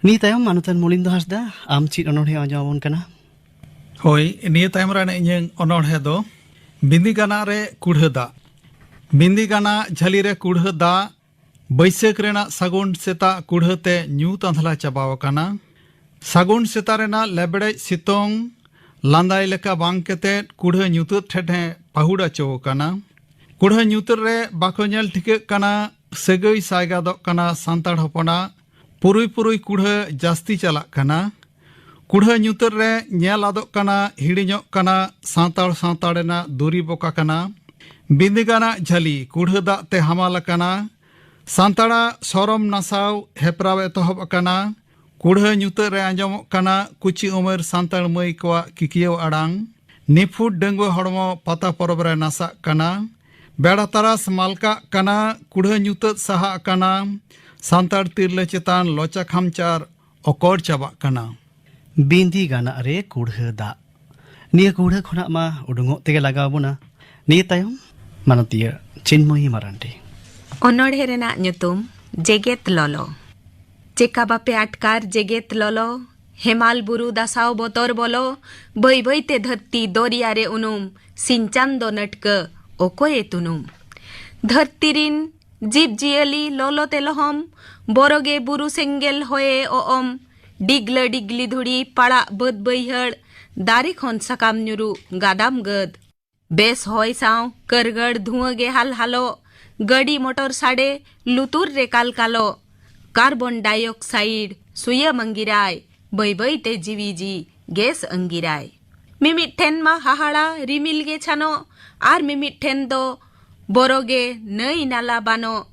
ᱱᱤᱭᱟᱹ ᱛᱟᱭᱚᱢ ᱢᱟᱱᱚᱛᱟᱱ ᱢᱚᱞᱤᱱᱫᱚ ᱦᱟᱸᱥᱫᱟ, ᱟᱢ ᱪᱮᱫ ᱚᱱᱚᱬᱦᱮ ᱟᱸᱡᱚᱢ ᱟᱵᱚᱱ ᱠᱟᱱᱟ? ᱦᱳᱭ, ᱱᱤᱭᱟᱹ ᱛᱟᱭᱚᱢ ᱨᱮ ᱤᱧᱟᱹᱝ ᱚᱱᱚᱬᱦᱮ ᱫᱚ ᱵᱤᱸᱫᱤ ᱜᱟᱱᱟᱜ ᱨᱮ ᱠᱩᱲᱦᱟᱹ ᱫᱟᱜ᱾ ᱵᱤᱸᱫᱤ ᱜᱟᱱᱟᱜ ᱡᱷᱟᱹᱞᱤ ᱨᱮ ᱠᱩᱲᱦᱟᱹ ᱫᱟᱜ, ᱵᱟᱹᱭᱥᱟᱹᱠᱷ ᱨᱮᱱᱟᱜ ᱥᱟᱹᱜᱩᱱ ᱥᱮᱛᱟᱜ ᱠᱩᱲᱦᱟᱹ ᱛᱮ ᱧᱩᱛ ᱟᱸᱫᱷᱞᱟ ᱪᱟᱵᱟᱣ ᱟᱠᱟᱱᱟ᱾ ᱥᱟᱹᱜᱩᱱ ᱥᱮᱛᱟᱜ ᱨᱮᱱᱟᱜ ᱞᱮᱵᱲᱮᱡ ᱥᱤᱛᱩᱝ ᱞᱟᱸᱫᱟᱭ ᱞᱮᱠᱟ ᱵᱟᱝ ᱠᱟᱛᱮᱫ ᱠᱩᱲᱦᱟᱹ ᱧᱩᱛᱟᱹᱛ ᱴᱷᱮᱱ ᱮ ᱯᱟᱹᱦᱩᱲ ᱚᱪᱚ ᱟᱠᱟᱱᱟ᱾ ᱠᱩᱲᱦᱟᱹ ᱧᱩᱛᱟᱹᱛ ᱨᱮ ᱵᱟᱠᱚ ᱧᱮᱞ ᱴᱷᱤᱠᱟᱹᱜ ᱠᱟᱱᱟ ᱥᱟᱹᱜᱟᱹᱭ ᱥᱟᱭᱜᱟᱫᱚᱜ ᱠᱟᱱᱟ ᱥᱟᱱᱛᱟᱲ ᱦᱚᱯᱚᱱᱟᱜ᱾ ᱯᱩᱨᱩᱭ ᱯᱩᱨᱩᱭ ᱠᱩᱲᱦᱟᱹ ᱡᱟᱹᱥᱛᱤ ᱪᱟᱞᱟᱜ ᱠᱟᱱᱟ᱾ ᱠᱩᱲᱦᱟᱹ ᱧᱩᱛᱟᱹᱛ ᱨᱮ ᱧᱮᱞ ᱟᱫᱚᱜ ᱠᱟᱱᱟ, ᱦᱤᱲᱤᱧᱚᱜ ᱠᱟᱱᱟ ᱥᱟᱱᱛᱟᱲ ᱥᱟᱶᱛᱟ ᱨᱮᱱᱟᱜ ᱫᱩᱨᱤᱵᱽ ᱚᱠᱟ ᱠᱟᱱᱟ᱾ ᱵᱤᱸᱫᱤ ᱜᱟᱱᱟᱜ ᱡᱷᱟᱹᱞᱤ ᱠᱩᱲᱦᱟᱹ ᱫᱟᱜ ᱛᱮ ᱦᱟᱢᱟᱞ ᱟᱠᱟᱱᱟ᱾ ᱥᱟᱱᱛᱟᱲᱟᱜ ᱥᱚᱨᱚᱢ ᱱᱟᱥᱟᱣ ᱦᱮᱯᱨᱟᱣ ᱮᱛᱚᱦᱚᱵ ᱟᱠᱟᱱᱟ᱾ ᱠᱩᱲᱦᱟᱹ ᱧᱩᱛᱟᱹᱛ ᱨᱮ ᱟᱸᱡᱚᱢᱚᱜ ᱠᱟᱱᱟ ᱠᱩᱪᱤ ᱩᱢᱮᱨ ᱥᱟᱱᱛᱟᱲ ᱢᱟᱹᱭ ᱠᱚᱣᱟᱜ ᱠᱤᱠᱤᱭᱟᱹᱣ ᱟᱲᱟᱝ᱾ ᱱᱤᱯᱷᱩᱴ ᱰᱟᱺᱜᱩᱣᱟᱹ ᱦᱚᱲᱢᱚ ᱯᱟᱛᱟ ᱯᱚᱨᱚᱵᱽ ᱨᱮ ᱱᱟᱥᱟᱜ ᱠᱟᱱᱟ᱾ ᱵᱮᱲᱟ ᱛᱟᱨᱟᱥ ᱢᱟᱞᱠᱟᱜ ᱠᱟᱱᱟ, ᱠᱩᱲᱦᱟᱹ ᱧᱩᱛᱟᱹᱛ ᱥᱟᱦᱟᱜ ᱠᱟᱱᱟ᱾ ᱥᱟᱱᱛᱟᱲ ᱛᱤᱨᱞᱟᱹ ᱪᱮᱛᱟᱱ ᱞᱚᱪᱟ ᱠᱷᱟᱢᱪᱟᱨ ᱚᱠᱚᱨ ᱪᱟᱵᱟᱜ ᱠᱟᱱᱟ᱾ ᱵᱤᱸᱫᱤ ᱜᱟᱱᱟᱜ ᱨᱮ ᱠᱩᱲᱦᱟᱹ ᱫᱟᱜ᱾ ᱱᱤᱭᱟᱹ ᱠᱩᱲᱦᱟᱹ ᱠᱷᱚᱱᱟᱜ ᱢᱟ ᱩᱰᱩᱝᱚᱜ ᱛᱮᱜᱮ ᱞᱟᱜᱟᱣ ᱵᱚᱱᱟ᱾ ᱱᱤᱭᱟᱹ ᱛᱟᱭᱚᱢ ᱢᱟᱱᱚᱛᱤᱭᱟᱹ ᱪᱤᱱᱢᱚᱭᱤ ᱢᱟᱨᱟᱱᱰᱤ᱾ ᱚᱱᱚᱬᱦᱮ ᱨᱮᱱᱟᱜ ᱧᱩᱛᱩᱢ ᱡᱮᱜᱮᱛ ᱞᱚᱞᱚ᱾ ᱪᱮᱠᱟ ᱵᱟᱯᱮ ᱟᱴᱠᱟᱨ ᱡᱮᱜᱮᱛ ᱞᱚᱞᱚ, ᱦᱮᱢᱟᱞ ᱵᱩᱨᱩ ᱫᱟᱥᱟᱣ ᱵᱚᱛᱚᱨ ᱵᱚᱞᱚ, ᱵᱟᱹᱭ ᱵᱟᱹᱭ ᱛᱮ ᱫᱷᱟᱹᱨᱛᱤ ᱫᱚᱨᱭᱟ ᱨᱮ ᱩᱱᱩᱢ, ᱥᱤᱧ ᱪᱟᱸᱫᱚ ᱱᱟᱹᱴᱠᱟᱹ ᱚᱠᱚᱭᱮ ᱛᱩᱱᱩᱢ? ᱫᱷᱟᱹᱨᱛᱤ ᱨᱤᱱ ᱡᱤᱵᱽ ᱡᱤᱭᱟᱹᱞᱤ ᱞᱚᱞᱚ ᱛᱮ ᱞᱚᱦᱚᱢ, ᱵᱚᱨᱚᱜᱮ ᱵᱩᱨᱩ ᱥᱮᱸᱜᱮᱞ ᱦᱚᱭᱮ ᱚᱜᱚᱢ, ᱰᱤᱜᱽᱞᱟᱹ ᱰᱤᱜᱽᱞᱤ ᱫᱷᱩᱲᱤ ᱯᱟᱲᱟᱜ ᱵᱟᱹᱫᱽ ᱵᱟᱹᱭᱦᱟᱹᱲ, ᱫᱟᱨᱮ ᱠᱷᱚᱱ ᱥᱟᱠᱟᱢ ᱧᱩᱨᱩ ᱜᱟᱫᱟᱢ ᱜᱟᱹᱫ᱾ ᱵᱮᱥ ᱦᱚᱭ ᱥᱟᱶ ᱠᱟᱹᱨᱜᱟᱹᱲ ᱫᱷᱩᱣᱟᱹ ᱜᱮ ᱦᱟᱞᱦᱟᱞᱚᱜ, ᱜᱟᱹᱰᱤ ᱢᱚᱴᱚᱨ ᱥᱟᱰᱮ ᱞᱩᱛᱩᱨ ᱨᱮ ᱠᱟᱞᱠᱟᱞᱚᱜ, ᱠᱟᱨᱵᱚᱱ ᱰᱟᱭᱚᱠᱥᱟᱭᱤᱰ ᱥᱩᱭᱟᱹᱢ ᱟᱺᱜᱤᱨᱟᱭ, ᱵᱟᱹᱭ ᱵᱟᱹᱭ ᱛᱮ ᱡᱤᱣᱤ ᱡᱤ ᱜᱮᱥ ᱟᱺᱜᱤᱨᱟᱭ᱾ ᱢᱤᱢᱤᱫ ᱴᱷᱮᱱ ᱢᱟ ᱦᱟᱦᱟᱲᱟ ᱨᱤᱢᱤᱞ ᱜᱮ ᱪᱷᱟᱱᱚᱜ, ᱟᱨ ᱢᱤᱢᱤᱫ ᱴᱷᱮᱱ ᱫᱚ ᱵᱚᱨᱚ ᱜᱮ ᱱᱟᱹᱭ ᱱᱟᱞᱟ ᱵᱟᱱᱚᱜ᱾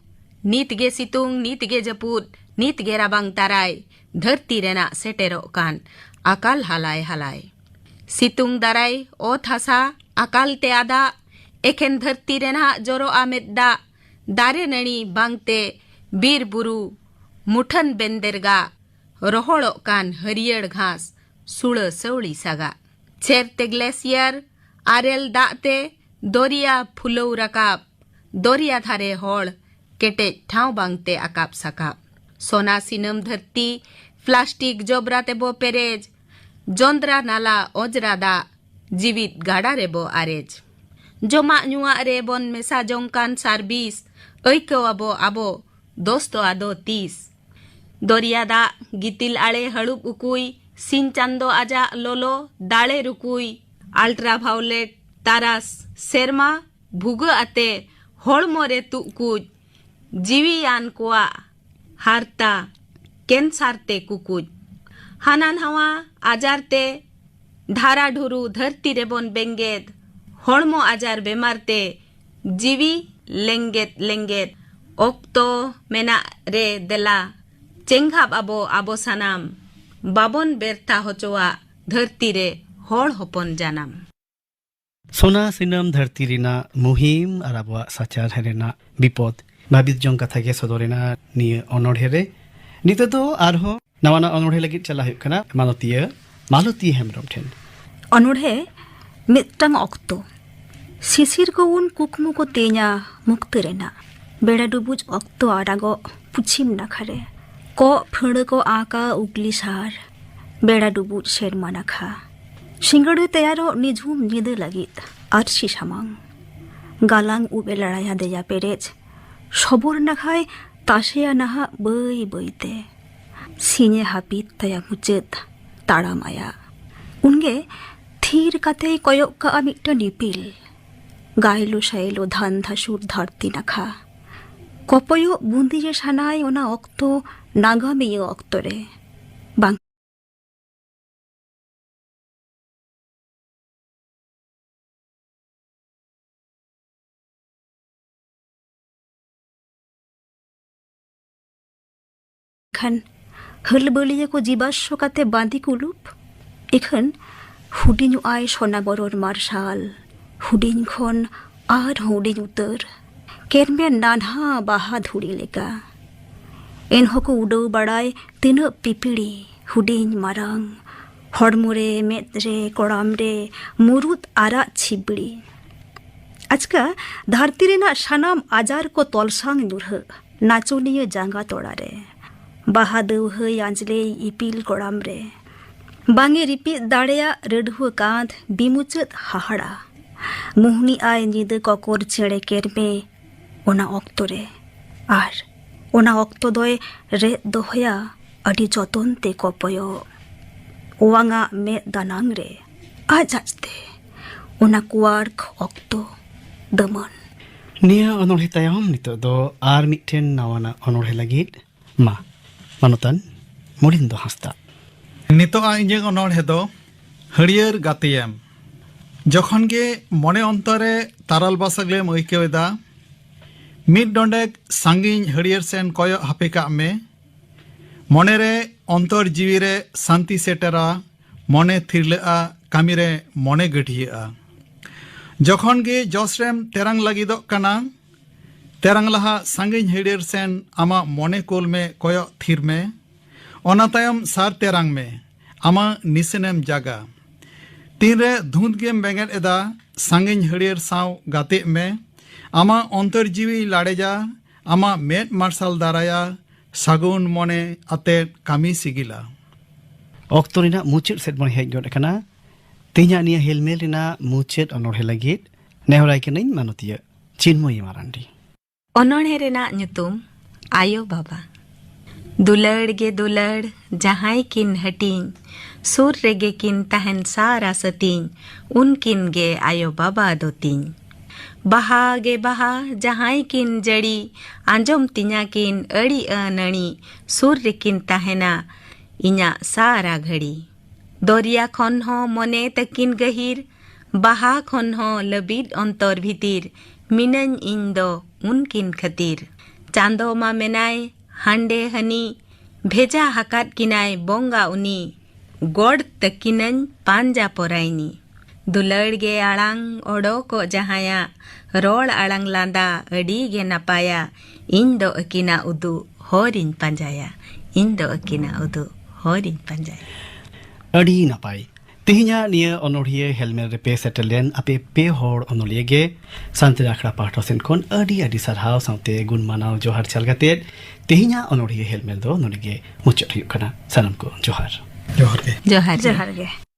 ᱱᱤᱛ ᱜᱮ ᱥᱤᱛᱩᱝ, ᱱᱤᱛ ᱜᱮ ᱡᱟᱹᱯᱩᱫ, ᱱᱤᱛ ᱜᱮ ᱨᱟᱵᱟᱝ ᱛᱟᱨᱟᱭ, ᱫᱷᱟᱹᱨᱛᱤ ᱨᱮᱱᱟᱜ ᱥᱮᱴᱮᱨᱚᱜ ᱠᱟᱱ ᱟᱠᱟᱞ ᱦᱟᱞᱟᱭ ᱦᱟᱞᱟᱭ᱾ ᱥᱤᱛᱩᱝ ᱫᱟᱨᱟᱭ ᱚᱛ ᱦᱟᱥᱟ ᱟᱠᱟᱞ ᱛᱮ ᱟᱫᱟᱜ, ᱮᱠᱷᱮᱱ ᱫᱷᱟᱹᱨᱛᱤ ᱨᱮᱱᱟᱜ ᱡᱚᱨᱚᱜᱼᱟ ᱢᱮᱫ ᱫᱟᱜ, ᱫᱟᱨᱮ ᱱᱟᱹᱲᱤ ᱵᱟᱝᱛᱮ ᱵᱤᱨ ᱵᱩᱨᱩ ᱢᱩᱴᱷᱟᱹᱱ ᱵᱮᱱᱫᱮᱨᱜᱟ, ᱨᱚᱦᱚᱲᱚᱜ ᱠᱟᱱ ᱦᱟᱹᱨᱭᱟᱹᱲ ᱜᱷᱟᱥ ᱥᱩᱲᱟᱹ ᱥᱟᱹᱣᱲᱤ ᱥᱟᱜᱟᱜ᱾ ᱪᱷᱮᱨ ᱛᱮ ᱜᱞᱮᱥᱤᱭᱟᱨ ᱟᱨᱮᱞ ᱫᱟᱜ ᱛᱮ ᱫᱚᱨᱭᱟ ᱯᱷᱩᱞᱟᱹᱣ ᱨᱟᱠᱟᱵ, ᱫᱚᱨᱭᱟ ᱫᱷᱟᱨᱮ ᱦᱚᱲ ᱠᱮᱴᱮᱡ ᱴᱷᱟᱶ ᱵᱟᱝᱛᱮ ᱟᱠᱟᱵ ᱥᱟᱠᱟᱵ᱾ ᱥᱚᱱᱟ ᱥᱤᱱᱟᱹᱢ ᱫᱷᱟᱹᱨᱛᱤ ᱯᱞᱟᱥᱴᱤᱠ ᱡᱚᱵᱽᱨᱟ ᱛᱮᱵᱚ ᱯᱮᱨᱮᱡ, ᱡᱚᱸᱫᱽᱨᱟ ᱱᱟᱞᱟ ᱚᱸᱡᱽᱨᱟ ᱫᱟᱜ ᱡᱤᱣᱤᱫ ᱜᱟᱰᱟ ᱨᱮᱵᱚ ᱟᱨᱮᱡ᱾ ᱡᱚᱢᱟᱜ ᱧᱩᱣᱟᱜ ᱨᱮ ᱵᱚᱱ ᱢᱮᱥᱟ ᱡᱚᱝ ᱠᱟᱱ ᱥᱟᱨᱵᱤᱥ, ᱟᱹᱭᱠᱟᱹᱣ ᱟᱵᱚ ᱟᱵᱚ ᱫᱳᱥ ᱫᱚ ᱟᱫᱚ ᱛᱤᱥ? ᱫᱚᱨᱭᱟ ᱫᱟᱜ ᱜᱤᱛᱤᱞ ᱟᱲᱮ ᱦᱟᱹᱲᱩᱵ ᱩᱠᱩᱭ, ᱥᱤᱧ ᱪᱟᱸᱫᱚ ᱟᱡᱟᱜ ᱞᱚᱞᱚ ᱫᱟᱲᱮ ᱨᱩᱠᱩᱭ, ᱟᱞᱴᱨᱟᱵᱷᱟᱭᱳᱞᱮᱴ ᱛᱟᱨᱟᱥ ᱥᱮᱨᱢᱟ ᱵᱷᱩᱜᱟᱹᱜ ᱟᱛᱮ ᱦᱚᱲᱢᱚ ᱨᱮ ᱛᱩᱜ ᱠᱩᱡ, ᱡᱤᱣᱤᱭᱟᱱ ᱠᱚᱣᱟᱜ ᱦᱟᱨᱛᱟ ᱠᱮᱱᱥᱟᱨ ᱛᱮ ᱠᱩᱠᱩᱡ᱾ ᱦᱟᱱᱟ ᱱᱟᱣᱟ ᱟᱡᱟᱨ ᱛᱮ ᱫᱷᱟᱨᱟ ᱰᱷᱩᱨᱩ ᱫᱷᱟᱹᱨᱛᱤ ᱨᱮᱵᱚᱱ ᱵᱮᱸᱜᱮᱫ, ᱦᱚᱲᱢᱚ ᱟᱡᱟᱨ ᱵᱮᱢᱟᱨ ᱛᱮ ᱡᱤᱣᱤ ᱞᱮᱸᱜᱮᱫ ᱞᱮᱸᱜᱮᱫ᱾ ᱚᱠᱛᱚ ᱢᱮᱱᱟᱜ ᱨᱮ ᱫᱮᱞᱟ ᱪᱮᱸᱜᱷᱟᱵ ᱟᱵᱚ ᱟᱵᱚ ᱥᱟᱱᱟᱢ, ᱵᱟᱵᱚᱱ ᱵᱮᱨᱛᱷᱟ ᱦᱚᱪᱚᱣᱟᱜ ᱫᱷᱟᱹᱨᱛᱤ ᱨᱮ ᱦᱚᱲ ᱦᱚᱯᱚᱱ ᱡᱟᱱᱟᱢ᱾ ᱥᱚᱱᱟ ᱥᱤᱱᱟᱹᱢ ᱫᱷᱟᱹᱨᱛᱤ ᱨᱮᱱᱟᱜ ᱢᱩᱦᱤᱢ ᱟᱨ ᱟᱵᱚᱣᱟᱜ ᱥᱟᱪᱟᱨᱦᱮ ᱨᱮᱱᱟᱜ ᱵᱤᱯᱚᱫ ᱵᱷᱟᱹᱵᱤᱛ ᱡᱚᱝ ᱠᱟᱛᱷᱟ ᱜᱮ ᱥᱚᱫᱚᱨ ᱮᱱᱟ ᱱᱤᱭᱟᱹ ᱚᱱᱚᱬᱦᱮ ᱨᱮ᱾ ᱱᱤᱛᱚᱜ ᱫᱚ ᱟᱨᱦᱚᱸ ᱱᱟᱣᱟ ᱱᱟᱣᱟ ᱚᱱᱚᱬᱦᱮ ᱞᱟᱹᱜᱤᱫ ᱪᱟᱞᱟᱜ ᱦᱩᱭᱩᱜ ᱠᱟᱱᱟ ᱢᱟᱞᱚᱛᱤᱭᱟᱹ ᱢᱟᱞᱚᱛᱤᱭᱟᱹ ᱦᱮᱢᱵᱨᱚᱢ ᱴᱷᱮᱱ᱾ ᱚᱱᱚᱬᱦᱮ ᱢᱤᱫᱴᱟᱝ ᱚᱠᱛᱚ᱾ ᱥᱤᱥᱤᱨ ᱠᱚ ᱩᱱ ᱠᱩᱠᱢᱩ ᱠᱚ ᱛᱮᱧᱟ ᱢᱩᱠᱛᱟᱹ ᱨᱮᱱᱟᱜ᱾ ᱵᱮᱲᱟ ᱰᱩᱵᱩᱡ ᱚᱠᱛᱚ ᱟᱨᱟᱜᱚᱜ ᱯᱩᱪᱷᱤᱢ ᱱᱟᱠᱷᱟ ᱨᱮ᱾ ᱠᱚᱜ ᱯᱷᱟᱹᱲᱟᱹ ᱠᱚ ᱟᱸᱠᱟ ᱩᱜᱽᱞᱤ ᱥᱟᱨ᱾ ᱵᱮᱲᱟ ᱰᱩᱵᱩᱡ ᱥᱮᱨᱢᱟ ᱱᱟᱠᱷᱟ᱾ ᱥᱤᱸᱜᱟᱹᱲ ᱛᱮᱭᱟᱨᱚᱜ ᱱᱤᱡᱷᱩᱢ ᱧᱤᱫᱟᱹ ᱞᱟᱹᱜᱤᱫ ᱟᱹᱨᱥᱤ ᱥᱟᱢᱟᱝ᱾ ᱜᱟᱞᱟᱝ ᱩᱵ ᱮ ᱞᱟᱲᱟᱭᱟ ᱫᱮᱭᱟ ᱯᱮᱨᱮᱡ᱾ ᱥᱚᱵᱚᱨ ᱱᱟᱠᱷᱟᱭ ᱛᱟᱥᱮᱭᱟ ᱱᱟᱦᱟᱜ ᱵᱟᱹᱭ ᱵᱟᱹᱭᱛᱮ᱾ ᱥᱤᱧᱮ ᱦᱟᱹᱯᱤᱫ ᱛᱟᱭᱟ ᱢᱩᱪᱟᱹᱫ ᱛᱟᱲᱟᱢ ᱟᱭᱟᱜ᱾ ᱩᱱᱜᱮ ᱛᱷᱤᱨ ᱠᱟᱛᱮᱭ ᱠᱚᱭᱚᱜ ᱠᱟᱜᱼᱟ ᱢᱤᱫᱴᱟᱝ ᱤᱯᱤᱞ᱾ ᱜᱟᱭᱞᱳ ᱥᱟᱭᱞᱳ ᱫᱷᱟᱱ ᱫᱷᱟᱥᱩᱨ ᱫᱷᱟᱹᱨᱛᱤ ᱱᱟᱠᱷᱟ᱾ ᱠᱚᱯᱚᱭᱚᱜ ᱵᱩᱸᱫᱤᱭᱮ ᱥᱟᱱᱟᱭ ᱚᱱᱟ ᱚᱠᱛᱚ, ᱱᱟᱜᱟᱢᱤᱭᱟᱹ ᱚᱠᱛᱚ ᱨᱮ᱾ ᱵᱟᱝ ᱠᱷᱟᱱ ᱦᱟᱹᱞᱵᱟᱹᱞᱤᱭᱟᱹ ᱠᱚ ᱡᱤᱵᱟᱥᱥᱚ ᱠᱟᱛᱮ ᱵᱟᱸᱫᱤ ᱠᱩᱞᱩᱯ᱾ ᱤᱠᱷᱟᱹᱱ ᱦᱩᱰᱤᱧᱚᱜ ᱟᱭ ᱥᱚᱱᱟᱵᱚᱨᱚᱱ ᱢᱟᱨᱥᱟᱞ, ᱦᱩᱰᱤᱧ ᱠᱷᱚᱱ ᱟᱨ ᱦᱩᱰᱤᱧ ᱩᱛᱟᱹᱨ, ᱠᱮᱨᱢᱮ ᱱᱟᱱᱦᱟ ᱵᱟᱦᱟ ᱫᱷᱩᱲᱤ ᱞᱮᱠᱟ᱾ ᱮᱱᱦᱚᱸ ᱠᱚ ᱩᱰᱟᱹᱣ ᱵᱟᱲᱟᱭ ᱛᱤᱱᱟᱹᱜ ᱯᱤᱯᱤᱲᱤ, ᱦᱩᱰᱤᱧ ᱢᱟᱨᱟᱝ, ᱦᱚᱲᱢᱚ ᱨᱮ, ᱢᱮᱫ ᱨᱮ, ᱠᱚᱲᱟᱢ ᱨᱮ, ᱢᱩᱨᱩᱫ ᱟᱨᱟᱜ ᱪᱷᱤᱵᱲᱤ᱾ ᱟᱪᱠᱟ ᱫᱷᱟᱹᱨᱛᱤ ᱨᱮᱱᱟᱜ ᱥᱟᱱᱟᱢ ᱟᱡᱟᱨ ᱠᱚ ᱛᱚᱞᱥᱟᱝ ᱧᱩᱨᱦᱟᱹᱜ, ᱱᱟᱪᱚᱱᱤᱭᱟᱹ ᱡᱟᱸᱜᱟ ᱛᱚᱲᱟ ᱨᱮ᱾ ᱵᱟᱦᱟ ᱫᱟᱹᱣᱦᱟᱹᱭ ᱟᱸᱡᱽᱞᱮᱭ ᱤᱯᱤᱞ ᱠᱚᱲᱟᱢ ᱨᱮ᱾ ᱵᱟᱝ ᱮ ᱨᱤᱯᱤᱫ ᱫᱟᱲᱮᱭᱟᱜ ᱨᱟᱹᱰᱷᱩᱣᱟᱹ ᱠᱟᱸᱛ ᱵᱤᱢᱩᱪᱟᱹᱫ ᱦᱟᱦᱟᱲᱟ᱾ ᱢᱩᱦᱱᱤ ᱟᱭ ᱧᱤᱫᱟᱹ ᱠᱚᱠᱚᱨ ᱪᱮᱬᱮ ᱠᱮᱨᱢᱮ ᱚᱱᱟ ᱚᱠᱛᱚ ᱨᱮ᱾ ᱟᱨ ᱚᱱᱟ ᱚᱠᱛᱚ ᱫᱚᱭ ᱨᱮᱫ ᱫᱚᱦᱚᱭᱟ ᱟᱹᱰᱤ ᱡᱚᱛᱚᱱ ᱛᱮ ᱠᱚᱯᱚᱭᱚᱜ᱾ ᱚᱣᱟᱝᱟᱜ ᱢᱮᱫ ᱫᱟᱱᱟᱝ ᱨᱮ ᱟᱡ ᱟᱡᱛᱮ ᱚᱱᱟ ᱠᱩᱣᱟᱨᱠ ᱚᱠᱛᱚ ᱫᱟᱹᱢᱟᱹᱱ᱾ ᱱᱤᱭᱟᱹ ᱚᱱᱚᱬᱦᱮ ᱛᱟᱭᱚᱢ ᱱᱤᱛᱚᱜ ᱫᱚ ᱟᱨ ᱢᱤᱫᱴᱷᱮᱱ ᱱᱟᱣᱟᱱᱟᱜ ᱚᱱᱚᱬᱦᱮ ᱞᱟᱹᱜᱤᱫ ᱢᱟ, ᱢᱟᱱᱚᱛᱟᱱ ᱢᱚᱲᱤᱱᱫᱚ ᱦᱟᱸᱥᱫᱟ᱾ ᱱᱤᱛᱚᱜ ᱟᱜ ᱤᱧᱟᱹᱜ ᱚᱱᱚᱬᱦᱮ ᱫᱚ ᱦᱟᱹᱨᱭᱟᱹᱲ ᱜᱟᱛᱮᱭᱮᱢ᱾ ᱡᱚᱠᱷᱚᱱ ᱜᱮ ᱢᱚᱱᱮ ᱚᱱᱛᱚᱨ ᱨᱮ ᱛᱟᱨᱟᱞ ᱵᱟᱥᱟᱜᱞᱮᱢ ᱟᱹᱭᱠᱟᱹᱣ ᱮᱫᱟ, ᱢᱤᱫ ᱰᱚᱸᱰᱮᱠ ᱥᱟᱺᱜᱤᱧ ᱦᱟᱹᱨᱭᱟᱹᱲ ᱥᱮᱱ ᱠᱚᱭᱚᱜ ᱦᱟᱯᱮ ᱠᱟᱜ ᱢᱮ᱾ ᱢᱚᱱᱮ ᱨᱮ, ᱚᱱᱛᱚᱨ ᱡᱤᱣᱤ ᱨᱮ ᱥᱟᱱᱛᱤ ᱥᱮᱴᱮᱨᱟ, ᱢᱚᱱᱮ ᱛᱷᱤᱨᱞᱟᱹᱜᱼᱟ, ᱠᱟᱹᱢᱤ ᱨᱮ ᱢᱚᱱᱮ ᱜᱟᱹᱰᱷᱭᱟᱹᱜᱼᱟ᱾ ᱡᱚᱠᱷᱚᱱ ᱜᱮ ᱡᱚᱥ ᱨᱮᱢ ᱛᱮᱨᱟᱝ ᱞᱟᱹᱜᱤᱫᱚᱜ ᱠᱟᱱᱟ, ᱛᱮᱨᱟᱝ ᱞᱟᱦᱟ ᱥᱟᱺᱜᱤᱧ ᱦᱟᱹᱨᱭᱟᱹᱲ ᱥᱮᱱ ᱟᱢᱟᱜ ᱢᱚᱱᱮ ᱠᱩᱞ ᱢᱮ, ᱠᱚᱭᱚᱜ ᱛᱷᱤᱨ ᱢᱮ᱾ ᱚᱱᱟ ᱛᱟᱭᱚᱢ ᱥᱟᱨ ᱛᱮᱨᱟᱝ ᱢᱮ, ᱟᱢᱟᱜ ᱱᱤᱥᱟᱹᱱᱮᱢ ᱡᱟᱜᱟ᱾ ᱛᱤᱱᱨᱮ ᱫᱷᱩᱸᱛ ᱜᱮᱢ ᱵᱮᱸᱜᱮᱫ ᱮᱫᱟ, ᱥᱟᱺᱜᱤᱧ ᱦᱟᱹᱨᱭᱟᱹᱲ ᱥᱟᱶ ᱜᱟᱛᱮᱜ ᱢᱮ᱾ ᱟᱢᱟᱜ ᱚᱱᱛᱚᱨ ᱡᱤᱣᱤᱭ ᱞᱟᱲᱮᱡᱟ, ᱟᱢᱟᱜ ᱢᱮᱫ ᱢᱟᱨᱥᱟᱞ ᱫᱟᱨᱟᱭᱟ, ᱥᱟᱹᱜᱩᱱ ᱢᱚᱱᱮ ᱟᱛᱮᱫ ᱠᱟᱹᱢᱤ ᱥᱤᱜᱤᱞᱟ᱾ ᱚᱠᱛᱚ ᱨᱮᱱᱟᱜ ᱢᱩᱪᱟᱹᱫ ᱥᱮᱫ ᱵᱚᱱ ᱦᱮᱡ ᱜᱚᱫ ᱟᱠᱟᱱᱟ᱾ ᱛᱮᱦᱮᱧᱟᱜ ᱱᱤᱭᱟᱹ ᱦᱮᱞᱢᱮᱞ ᱨᱮᱱᱟᱜ ᱢᱩᱪᱟᱹᱫ ᱚᱱᱚᱬᱦᱮ ᱞᱟᱹᱜᱤᱫ ᱱᱮᱦᱚᱨᱟᱭ ᱠᱟᱹᱱᱟᱹᱧ ᱢᱟᱱᱚᱛᱤᱭᱟᱹ ᱪᱤᱱᱢᱚᱭᱤ ᱢᱟᱨᱟᱱᱰᱤ᱾ ᱚᱱᱚᱬᱦᱮ ᱨᱮᱱᱟᱜ ᱧᱩᱛᱩᱢ ᱟᱭᱳ ᱵᱟᱵᱟ᱾ ᱫᱩᱞᱟᱹᱲ ᱜᱮ ᱫᱩᱞᱟᱹᱲ ᱡᱟᱦᱟᱸᱭ ᱠᱤᱱ ᱦᱟᱹᱴᱤᱧ, ᱥᱩᱨ ᱨᱮᱜᱮ ᱠᱤᱱ ᱛᱟᱦᱮᱱ ᱥᱟᱨᱟ ᱥᱟᱹᱛᱤᱧ, ᱩᱱᱠᱤᱱ ᱜᱮ ᱟᱭᱳ ᱵᱟᱵᱟ ᱫᱚ ᱛᱤᱧ᱾ ᱵᱟᱦᱟ ᱜᱮ ᱵᱟᱦᱟ ᱡᱟᱦᱟᱸᱭ ᱠᱤᱱ ᱡᱟᱹᱲᱤ, ᱟᱸᱡᱚᱢ ᱛᱤᱧᱟ ᱠᱤᱱ ᱟᱹᱲᱤ ᱟᱹᱱᱟᱹᱲᱤ, ᱥᱩᱨ ᱨᱮᱠᱤᱱ ᱛᱟᱦᱮᱱᱟ ᱤᱧᱟᱜ ᱥᱟᱨᱟ ᱜᱷᱟᱹᱲᱤ᱾ ᱫᱚᱨᱭᱟ ᱠᱷᱚᱱ ᱦᱚᱸ ᱢᱚᱱᱮ ᱛᱟᱹᱠᱤᱱ ᱜᱟᱹᱦᱤᱨ, ᱵᱟᱦᱟ ᱠᱷᱚᱱ ᱦᱚᱸ ᱞᱟᱹᱵᱤᱫ ᱚᱱᱛᱚᱨ ᱵᱷᱤᱛᱤᱨ, ᱢᱤᱱᱟᱹᱧ ᱤᱧ ᱫᱚ ᱩᱱᱠᱤᱱ ᱠᱷᱟᱹᱛᱤᱨ᱾ ᱪᱟᱸᱫᱚ ᱢᱟ ᱢᱮᱱᱟᱭ ᱦᱟᱸᱰᱮ ᱦᱟᱹᱱᱤ, ᱵᱷᱮᱡᱟ ᱟᱠᱟᱫ ᱠᱤᱱᱟᱭ ᱵᱚᱸᱜᱟ ᱩᱱᱤ, ᱜᱚᱰ ᱛᱟᱹᱠᱤᱱᱟᱹᱧ ᱯᱟᱸᱡᱟ ᱯᱚᱨᱟᱭᱱᱤ᱾ ᱫᱩᱞᱟᱹᱲ ᱜᱮ ᱟᱲᱟᱝ ᱚᱰᱚᱠᱚᱜ ᱡᱟᱦᱟᱸᱭᱟᱜ, ᱨᱚᱲ ᱟᱲᱟᱝ ᱞᱟᱸᱫᱟ ᱟᱹᱰᱤ ᱜᱮ ᱱᱟᱯᱟᱭᱟ᱾ ᱤᱧ ᱫᱚ ᱟᱹᱠᱤᱱᱟᱜ ᱩᱫᱩᱜ ᱦᱚᱨᱤᱧ ᱯᱟᱸᱡᱟᱭᱟ, ᱤᱧ ᱫᱚ ᱟᱹᱠᱤᱱᱟᱜ ᱩᱫᱩᱜ ᱦᱚᱨᱤᱧ ᱯᱟᱸᱡᱟᱭᱟ᱾ ᱟᱹᱰᱤ ᱱᱟᱯᱟᱭ᱾ ᱛᱮᱦᱮᱧᱟᱜ ᱱᱤᱭᱟᱹ ᱚᱱᱚᱬᱦᱤᱭᱟᱹ ᱦᱮᱞᱢᱮᱞ ᱨᱮᱯᱮ ᱥᱮᱴᱮᱨ ᱞᱮᱱ ᱟᱯᱮ ᱯᱮ ᱦᱚᱲ ᱚᱱᱚᱞᱤᱭᱟᱹ ᱜᱮ ᱥᱟᱱᱛᱟᱲᱤ ᱟᱠᱷᱲᱟ ᱯᱟᱦᱴᱟ ᱥᱮᱱ ᱠᱷᱚᱱ ᱟᱹᱰᱤ ᱟᱹᱰᱤ ᱥᱟᱨᱦᱟᱣ ᱥᱟᱶᱛᱮ ᱜᱩᱱ ᱢᱟᱱᱟᱣ ᱡᱚᱦᱟᱨ ᱪᱟᱞ ᱠᱟᱛᱮ ᱛᱮᱦᱮᱧᱟᱜ ᱚᱱᱚᱬᱦᱤᱭᱟᱹ ᱦᱮᱞᱢᱮᱞ ᱫᱚ ᱱᱚᱰᱮ ᱜᱮ ᱢᱩᱪᱟᱹᱫ ᱦᱩᱭᱩᱜ ᱠᱟᱱᱟ᱾ ᱥᱟᱱᱟᱢ ᱠᱚ ᱡᱚᱦᱟᱨ᱾ ᱡᱚᱦᱟᱨ ᱜᱮ᱾ ᱡᱚᱦᱟᱨ ᱜᱮ᱾ ᱡᱚᱦᱟᱨ ᱜᱮ᱾